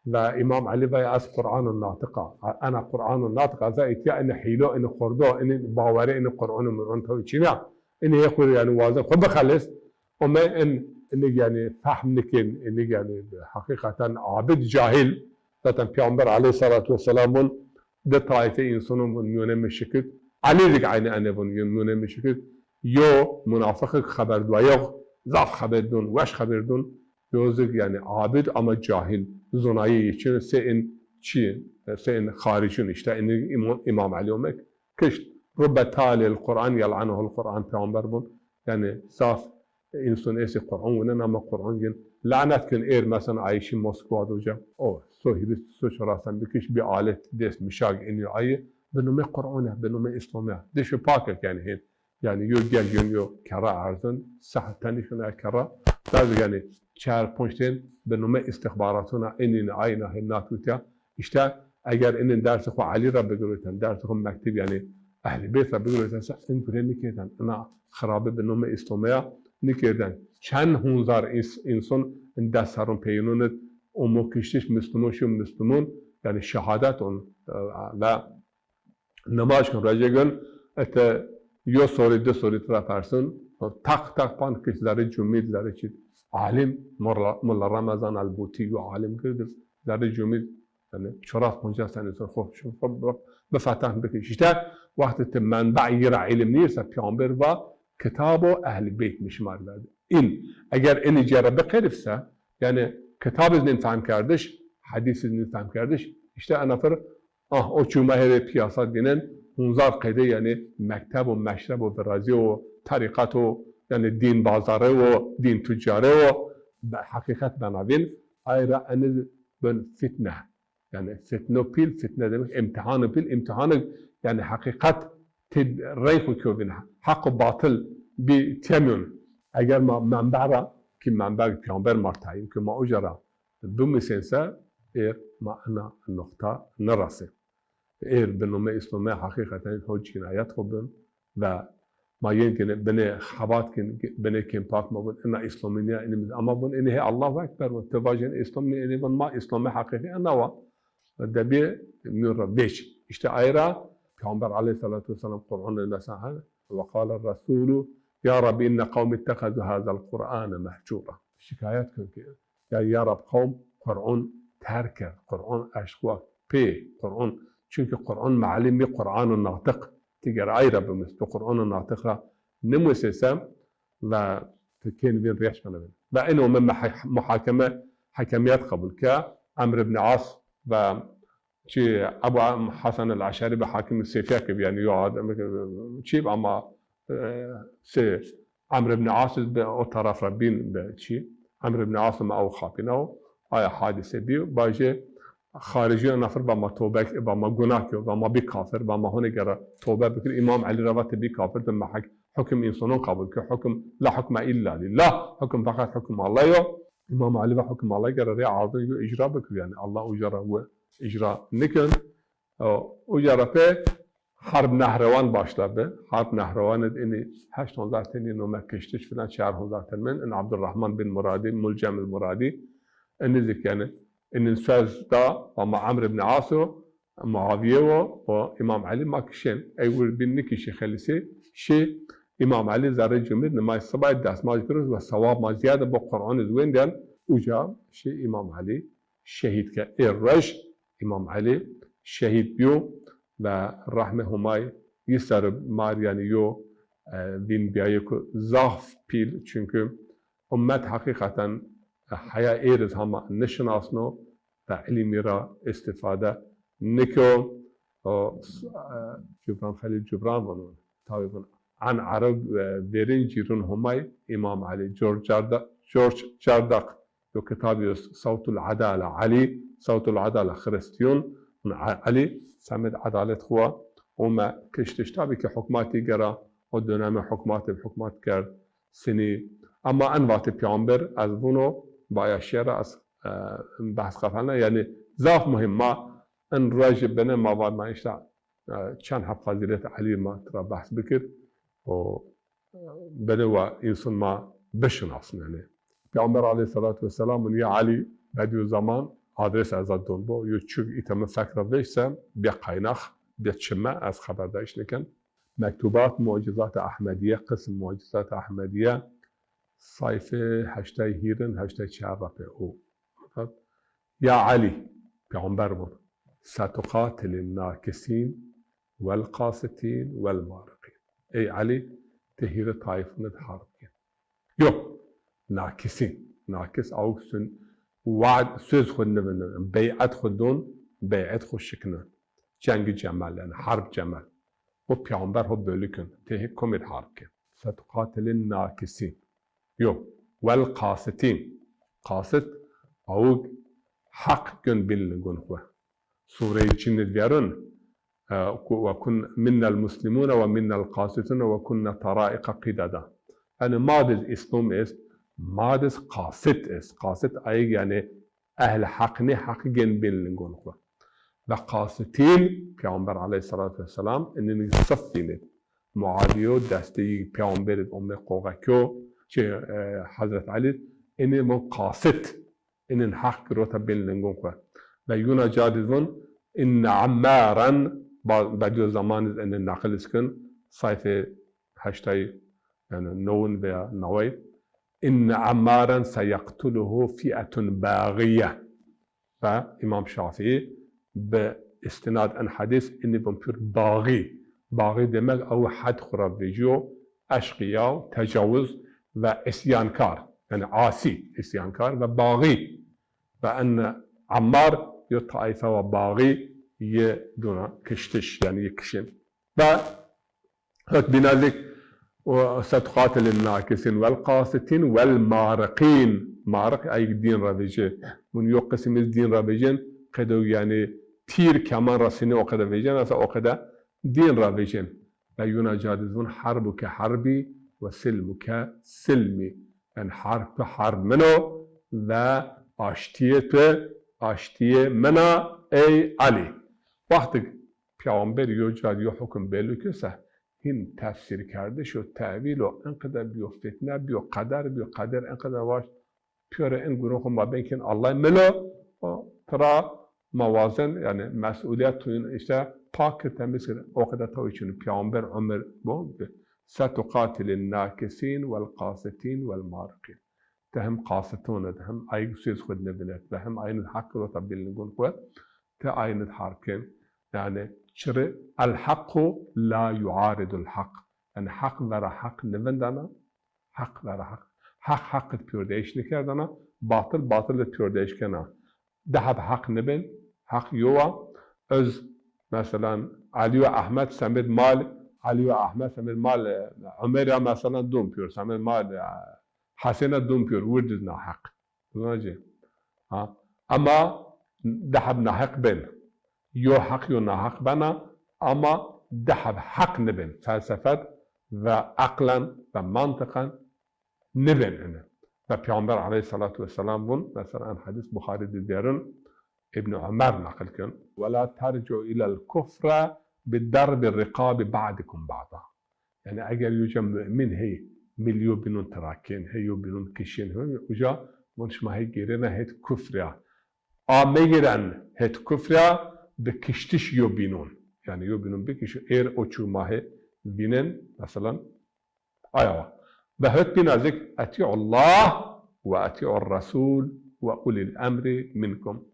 ve Îmam Elî vay ez Qur'anu natiq a. Ena Qur'anu natiq a, ez îtya inî hîlo, inî xurdo, inî bawerê, inî Qur'anu mir'un tawi çîna. Inî yê xwu yanî wazin xwu bixelis. Ome in, inî yanî fehm nikin, inî yanî heqîqeten abid cahil. Zaten Peyxamber aleyhisselatu vesselam vun di taîfe însonon vun mîyonê mi şikit. Elî zik eynî enê vun mîyonê mi şikit. Yo munafiqik xeber duayox, zaf xeber dun, weş xeber dun. Yo zik yanî abid ama cahil. Zonayî yi çin, se in çi, se in xaricun îşte. Inî Îmam, Îmam Elî omek kişt. Rubbe talil Qur'an yel'anuhul Qur'an peyxamber vun. Yanî zaf înson êsî Qur'an winen ama Qur'an gin lanet kin êr, meselan, ayî şî Moskwa de uca. O, so hîris, so çarasen bikiş, bir alet dest mişag inî ayî, bi nome Qur'an ya, bi nome Îslam ya. Dişi pak ek yanî hên. Yanî yo gel yon yo kerra erzin, sehil tenî şuna kerra. Bazı yanî çar ponc tên bi nome istixbaratuna inî ayna hên nat witya. Îşte eger inîn dersê xwu Elî ra bigirewten, dersê xwu mekteb yanî Ehlî Beyt ra bigirewten se in gure nikêten. Ina xirabe bi nome Îslomeya nikêrden. Çend hunzar îns-, înson in des serrun peyînun id omo kiştiş, Mislimon şiyo Mislimon, yanî şehadet on, e, ve nimaj kin, recê kin, ete yo sorî, di sorî tira persun, taq taq pan kişt zerrê cumîd, zerrê çîd. Alim, Molla, Molla Remezan Elbutî yo alim gird iz, zerrê cumîd, yanî çaras poncas tenî ser xo, xo bifetehm bikin. Îşte wextê ti menbe'yî ra îlim nîyirse, peyxamber va kitab o ehlî beyt mi şima rê verdi. În, eger inî cêre biqerifse, yanî kitab iz nîn fehmkerdiş, hedîs iz nîn fehmkerdiş, îşte ena fir Ah, o çû ma hêrê piyasa dînen, hunzar qeyde, yanî mekteb û meşreb û virazî û terîqat û, yanî dîn bazare û dîn tucare û be-, heqîqet bena vîn, ay ra eniz bin fitne. Yanî fitno pîl, fitne demek îmtîhanê pîl, îmtîhanê, yanî heqîqet ti rey xwu kewbîn, heq û batil bî tîyemîyon. Eger ma menbe ra, ki menbe peyxamber ma tayîn ki ma uca ra bimusên se, êr ma ina noqta nirasê. Êr bi nome Îslamî heqîqeten ho cînayet xwu bin ve ma yên ki binê xebat kin, binê kêmpak ma vun, ina Îslamî nîya, inî biz ama vun, inî hê Allahu Ekber vun, ti vajên Îslam nî, inî vun ma Îslamî heqîqî ina wa. Debî nû ra vêç. Îşte ay ra Peyxamber aleyhissalatu vesselam Qur'an de mesela, ve qale Resûlû, ya Rabbi inne qewmî ittehezu hazel Qur'ane mehcûra. Şikayet kir ki, ya, ya Rab, qewm Qur'an terk kerd, Qur'an eşq wa pê, Qur'an, çunkî Qur'an melim bî, Qur'anu natiq, ti ger ay ra bimus, tu Qur'anu natiq ra nimusê se, ve ti kên vîn rêş kena vîn. Ve ino mi muha-, muhakeme, hakemiyet qebul ke, Emr ibn As ve çi Ebu Hasan el-Eş'erî bi hakim Sêfîya ke bi, yanî yo ad-, çi ama, e, se Emr ibn As bi o taraf ra bîn bi çi. Emr ibn As ma ew xapîna o. Aya hadîse bî. Bajê xaricîyo nafir ba ma tobe, ba ma gunah kîyo, ba ma bî kafir, ba ma hone gera tobe bikir. Îmam Elî ra va ti bî kafir, ti ma hek-, hukim însanon qabul kir. Hukim, la hukme îlla lillah. Hukim feqet hukim Allah yo. Îmam Elî va hukim Allah gera rê ardin yo îcra bikir. Yanî Allah uca ra wi îcra nikin. O, uca ra pê Harb Nehrewan başla bi. Harb Nehrewan id inî heşt hezar tenî nome kiştiş filan, çar hezar ten min, in Abdurrahman bin Muradî, Mulcem el Muradî, inî zik yanî, inin söz da, ama Amr ibn As o, Muaviye o, o Îmam Elî ma kişên. Ey wir bin nikişî xelîsî, şî Îmam Elî zerrê cumî nimay sibay destmaj kir ve sewab ma ziyade bo Qur'an iz wendên, uca şî Îmam Elî şehîd ke. Ê roj Îmam Elî şehîd bîyo ve rehmê Humay yi ser mar, yanî yo, e, vîn bîyayê ku zaf pîl, çunkî ummet heqîqeten, e, heya êr iz hema nişinasno ve ilmî ra îstîfade niko. O, e, Cubran Xelîl Cubran vano, tabî vano. An Ereb, e, verîn cîrûn Humay Îmam Elî, George Carda-, George Cardaq, yo kitabî yo Sewtul Edale, Elî, Sewtul Edale, Xiristîyon, A-, Elî semed edalet xwu wa ome kiştiş. Tabî ki hukmatî gera, o döneme hukmatî hukmat kerd, sinî. Ama en vatê peyxamber ez vuno, baya şêra ez, e, behs qefene, yanî zaf muhîm ma en rojî bine ma va ma îşte, e, çend heb fezîlet Elî ma tira behs bikir. O bine wa însan ma bişinasnenê. Peyxamber aleyhissalatu vesselam ya Elî, bedîyo zaman adres ez a don bo, yo çug îta mi fek ra vêşse, bê qaynax, bê çime, ez xeberdayîş niken. Mektubat Mucizat Ahmediye, qism Mucizat Ahmediye, sayfe heştay hîrin, heştay çar ra pê o. Ya Elî, peyxamber vun, setuqatilin nakisîn wel qasitîn wel mariqîn. Ey Elî, ti hîrê taîfûn id harb kên. Yo, nakisîn. Nakis awk sun, wad, söz xwu nivin, bey'et xwu don, bey'et xwu şiknin. Cengî Cemel, yanî harb Cemel. O peyxamber ho bölü kin. Ti hê komî id harb kên. Setuqatilin nakisîn. Yo, wel qasitîn. Qasit, awig heq gun bin lingun xwu. Sureyê Cin id vîyarun, e, ku, ve kun minnel muslimûne ve minnel qasitûne ve kunne taraiqa qidada. Yanî ma diz Îslam est, ma diz qasit est. Qasit ayig yanî ehl heq nê, heq gên bin lingon xwu. Ve qasitîn, Peyxamber aleyhissalatu vesselam, inin sif vînid. Muaviye yo desteyî Peyxamber id ome qoxekyo, çi, e, Hezret Elî, inî vun qasit, inin heq girota bin lingon xwu. Ve yuna ca diz vun, inne Ammaren, ba-, bedîyo zaman iz inin neqil iz kin, sayfe heştay, yanî newin veya newey, inne Ammaren seyeqtuluhu fi'etun bagiye. Ve Îmam Şafîî bi îstînad en hedîs inî vun pir baxî. Baxî demek ew hed xwu ra vejîyo, eşqîyaw, tecawuz ve îsyankar, yanî asî, îsyankar ve baxî. Ve en Ammar yo taîfe wa baxî, yê duna kiştiş, yanî yê kişên. Ve hot bîna zî, o, setuqatilin nakisin vel qasitin vel mariqin. Mariq, ey dîn ra vejê. Vun yo qisim iz dîn ra vejên, qedo yanî tîr, keman ra sinî o qede vejên, esa o qede dîn ra vejên. Ve yuna ca di zî vun harbuke harbi ve silmuke silmi. Yanî harb tu harb min o ve aştiyê tu aştiyê min a ey Elî. Wextik Peyxamber yo ca yo hukum belû kir se, hîn tefsîrkerdiş û tewîl û enqede biyo, fitne biyo, qeder biyo, qeder enqede waşt, pîyorê en gurûn xwu mabên kên Allay milo, o tira mewazen, yanî mesûlîyet tuyun îşte pak kir, temîz kir. O qede tawî çin o. Peyxamber umir bo, setuqatilin nakisîn wel qasitîn wel mariqîn. Ti hem qasitûn id, hem ayîg suêz xwu di nibin id, ve hem ayîn id heq girota bîlnigûn xwu, ti ayîn id harb kên. Yanî çiri, el hequ la yuaridul heq. Yanî heq vera heq nivindana, heq vera heq. Heq heq id pîyordeyiş nikerdana, batil batil id pîyordeyiş kena. Di heb heq nibên, heq yo a. Ez, meselan, Elî û Ehmed semêd mal, Elî û Ehmed semêd mal, e, Umer a, meselan, dûm pîyor, semêd mal, e, Hesên a dûm pîyor, wir di naheq. Zona ci. Ha. Ema di heb naheq bên. Yo heq yo naheq bena, ema di heb heq nibên. Felsefet ve eqlen ve mantiqen nibên ene. Ve Peyxamber aleyhissalatu vesselam vun, mesela en hedîs Buxarî di derin, Îbn Umer neqil ken. Ve la tercu ilel kufre bi derbi riqabi ba'dikum ba'da. Yanî eger yo ca mu'min hey, mil yo bînun tira kên, hey yo bînun kişên, hey, uca vun şima hey gêrena het kufrî ya. A megêren het kufrî ya, bi kiştiş yo bînun. Yanî yo bînun bikişo, êr o çû ma hê vînen, meselan, aya wa. Ve hot bîna zî, eti'ullah ve eti'ur resul ve ulil emri minkum.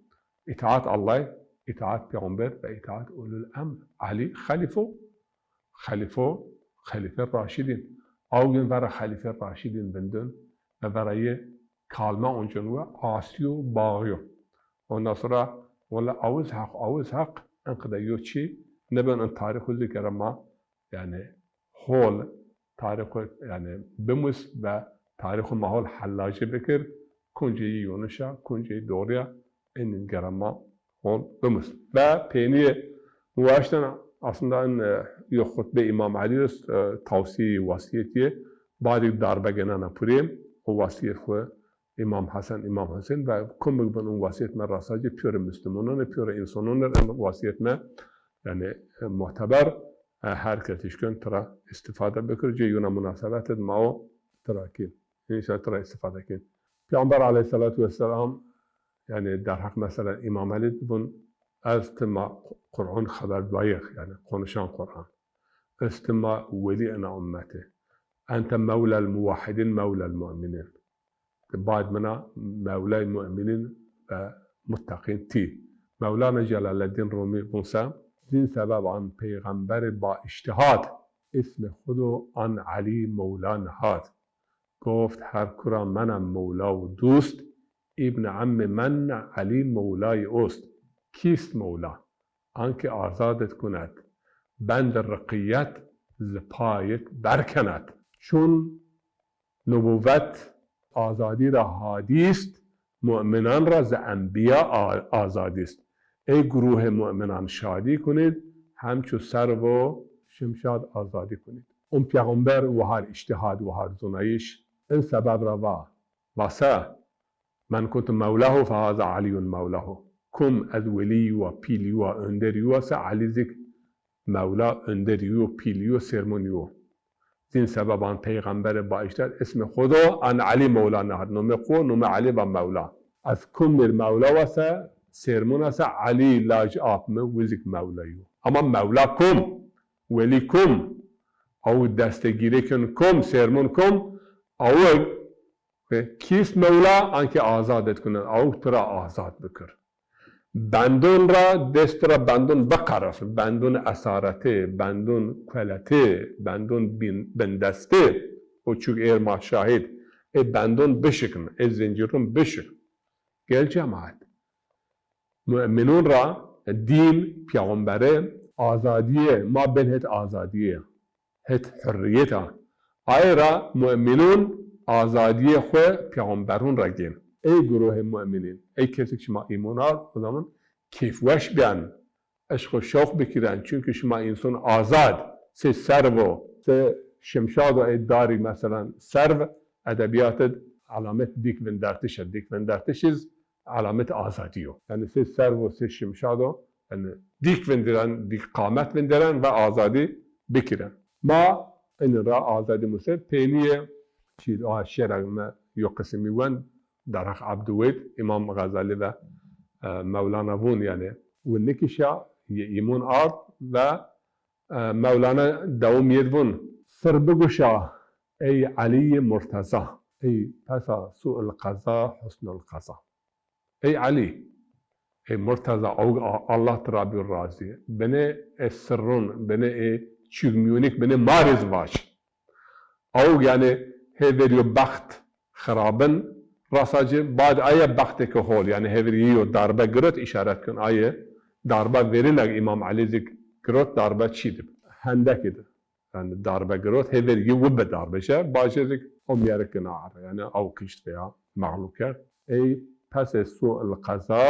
Îtaat Allay, îtaat Peyxamber ve îtaat ulul emr. Elî xelîf o, xelîf o, xelîfe raşîdîn. Aw yin vera xelîfe raşîdîn vindin ve vera yê kalme oncun we asî yo, bağı yo. Ondan sonra wele awiz heq, awiz heq, enqede yo çî nibin. In tarîxu zî gere ma, yanî hol tarîxu, yanî bimus ve tarîxu ma hol hellacî bikir, kuncê yî yonişa, kuncê yî doğrîya, ênin gere ma hol bimus. Ve peynîye waştena, aslında in, e, yo xutbe Îmam Elî est, e, tawsîyê, wasîyetîye, badî darbe genena purê, o wasîyet xwu Îmam Hesen, Îmam Husên ve kumik bin in wasîyet me rasa ci pîyorê muslimanan, pîyorê însanan in wasîyet me, yanî, e, muteber, e, her kes îşken tira îstîfade bikir, cê yuna munasebet id ma o tira kî. Înşallah tira îstîfade kî. Peyxamber aleyhissalatu vesselam, yanî derheq mesela Îmam Elî di vun, ez ti ma Qur'an xeber dayix, yanî konuşan Qur'an. Ez ti ma welî ena ummeti. Ente mewlel muwahhidin, mewlel mu'minin. Ti bayd mina mewlay mu'minin ve muttaqîn tî. Mewlana Celaleddîn Rumî vun se, zîn sebeb an peyxemberî ba îştîhad, îsmê xwu do an Elî mewla nihad. Goft her kura mena mewla û dûst, îbn emmê men Elî mewlayî ost. Kîst mewla? Ankî azad id kunet, bendê riqîyet zi payit berkenet. Çun nubuwet azadî ra hadîst, mu'minan ra zi enbîya a-, azadîst. Ey guruhê mu'minan şadî kunîd, hemçu servo şimşad azadî kunîd. Un peyxamber wahar îştîhad, wahar zonayîş, in sebeb ra va, va se, "Men kuntu mewlahu fehaza Aliyun mewlahu." Kum ez welî wa, pîlî wa, önderî wa se Elî zîk mewla, önderî yo, pîlî yo, sermonî yo. Zîn sebeban peyxemberî ba îştîhad îsmê xwu do an Elî mewla nihad. Nomê xwu, nomê Elî va mewla. Ez kum mir mewla wa se, sermona se Elî laj ap mi, wi zîk mewla yo. Ama mewla kum, welî kum, aw destegîrê kin kum, sermon kum, aw Ve kîst mewla, ankî azad id kunen, awk tira azad bikir. Bendon ra, dest ra bendon biqerif, bendon esaretî, bendon kueletî, bendon bin-, bindestî, o çuk êr ma şahid, ê bendon bişikin, ê zincîrun bişik. Gel cemaet. Mu'minun ra dîn, peyxamberî, azadîye, ma bên het azadîye, het hurrîyet a. Aye ra mu'minûn azadîyê xwu peyxamberûn ra gên. Ey guruhê mu'minîn, ey kesik şima îmon ard, o zaman kêfweş bîyen, eşq û şewq bikiren. Çunkî şima înson azad, sê servo, sê şimşado ey darî, meselan, serv, edebîyat id alamet dîk vindertiş a. Dîk vindertiş iz alamet azadî yo. Yanî sê servo, sê şimşado, yanî dîk vindiren, dîk qamet vindiren ve azadî bikiren. Ma ini ra azadî muser peynîye çî a şêra me yo qisimî wen, Derheq Ebdûwêd, Îmam Xezalî ve, e, Mewlana vûn, yanî wi nikişa, yê îmon ard ve, e, Mewlana dewam yêd vûn: Sir biguşa ey Elîyê Murteza, ey pesa sû'il qeza, husnul qeza. Ey Elî, ey Murteza, awg A-, Allah ti ra bîyo razî. Binê ê sirrûn, binê ê çîg mîyûnîk, binê ma rê zî vac. Awg, yanî hêver yo bext xirabin rasa ci, bad aye bextêke hol, yanî hêver yi yo darbe girot, îşaret kin aye darbe verîneg Îmam Elî zî girot, darbe çî di bi. Hendekî di. Yanî darbe girot, hêver yi wi bi darbe şe, bacê zî o mîyerik gina arre. Yanî aw kişt veya mexlû kerd. Ey pesê sû'il qeza,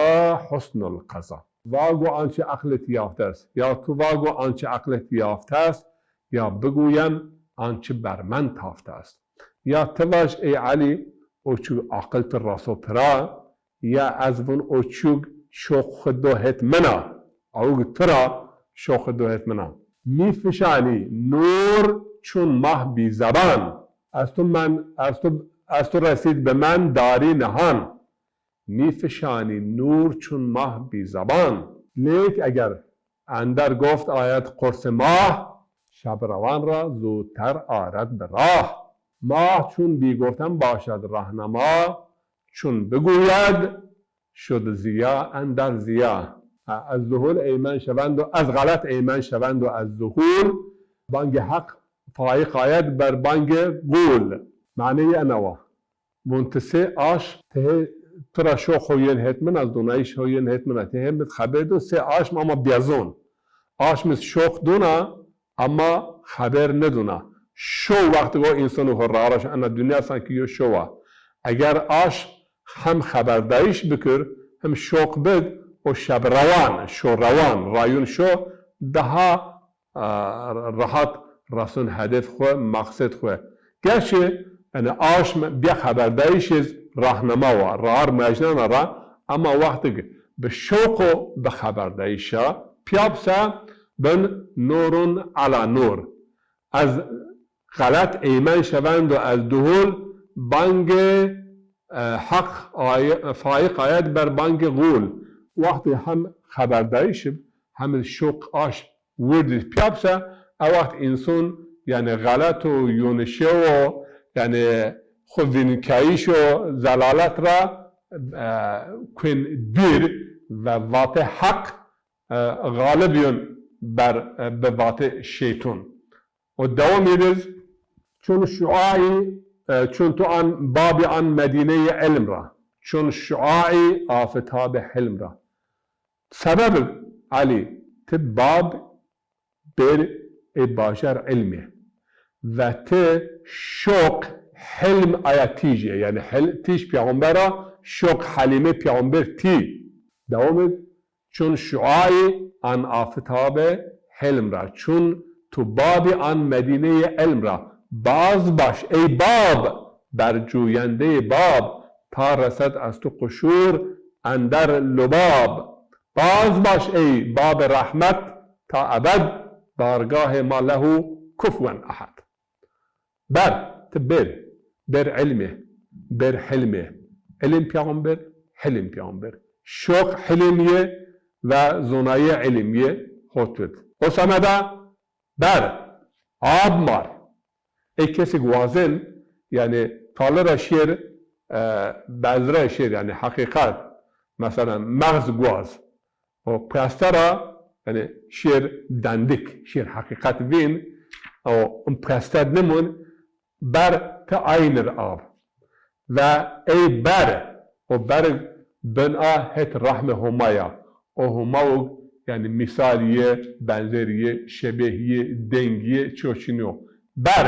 husnul qeza. Vago ançe eqlê ti yafte est. Ya tu vago ançe eqlê ti yafte est, ya bigûyen ançe ber men tafte est. Ya ti vaj ey Elî, o çîg aqil ti raso pira, ya ez vûn o çîg şoq xwu do het min a, awg ti ra şoq xwu do het min a. Mî fişanî nûr çun mah bî zeban. Ez tu men, ez tu, ez tu resîd bi men darî nihan. Mî fişanî nûr çun mah bî zeban. Lêk eger ender goft ayet qursê mah, şebrewan ra zûdter ared bi rah. Mah çun bî goften başed rahnema, çun bigûyed şud ziya ender ziya. Ha, ez zuhul eymen şevendo, ez xelet eymen şevendo ez zuhul. Bangê Heq faiq ayed ber bangê gul. Maneyê ena wa. Vûn ti sê aşm, ti hê, ti ra şoq ho yên het min a, zonayîş ho yên het min a. Ti hê mi xeber do sê aşm ama bîyazon. Aşm iz şoq dona ama xeber nêdona. Şo wextig o însanû ho rara şo, ena dinya sankî yo şo wa. Eger aşm hem xeberdayîş bikir, hem şoq bid, o şebrewan, şorewan, rayûn şo, daha e, rehat resun hedef xwu, maqsed xwu. Gerçi, yanî, aşm bîya xeberdayîş iz rahnema wa, rar mecnena ra, ama wextig bi şoq û bi xeberdayîş a, pîya bi se bin nûrun ela nûr. Ez xelet eymen şevendo ez duhul bangê, e, Heq ay-, faiq ayet ber bangê gul. Wextê hem xeberdayîş ib, hem iz şoq aşm wirdî pîya bi se, e wext înson, yanî, xelet o, yonişe o, yanî, xwu vînkayîş o, zelalet ra, e, kuên dûr ve vatê Heq, e, xalib yon ber, e, bi vatê şeytûn. O dewam êdiz, çun şuaî, e, çun tu an babî an Medîneyê ilm ra. Çun şuaî afitabê hilm ra. Sebeb Elî, ti bab bêr ê bajar ilmî. Ve ti şoq hilm aya tîjî. Yanî hil-, tîj peyxamber a, şoq helîmê peyxamber tî. Dewam êd, çun şuaî an afitabê hilm ra, çun tu babî an Medîneyê ilm ra. Baz baş ey bab, bercûyendeyê bab, ta resed ez tu quşûr ender lubab. Baz baş ey babê rehmet, ta ebed dargahê ma lehu kufwen ehed. Ber, ti bêr, bêr ilmî, bêr hilmî. Ilim peyxamber, hilim peyxamber. Şoq hilim yê ve zonayê ilim yê hotwit. O semeda ber, ab mar. Ê kesik wazên, yanî, tali ra şêr, e, bezre şêr, yanî heqîqet. Mesela, mexz guaz. O peste ra, yanî şêr dendik, şêr heqîqet vîn, o in peste nimûn, ber ti aynir ab. Ve ey ber, o ber bin a het rahmê Homa ya. O Homa o Yanî mîsalî yê, benzerî yê, şebehî yê, dengî yê, çîyo çinî yo. Ber,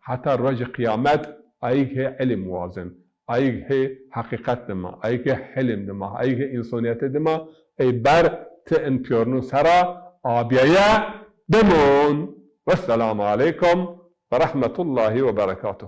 heta rojê qîyamet, ayîg hê îlim wazin, ayîg hê heqîqet dima, ayîg hê hilm dima, ayîg hê însanîyete dima, ey ber ti in pîyornûn sera abîyaye bimon. Wesselamu aleykum ve rahmetullahî ve berekatuh.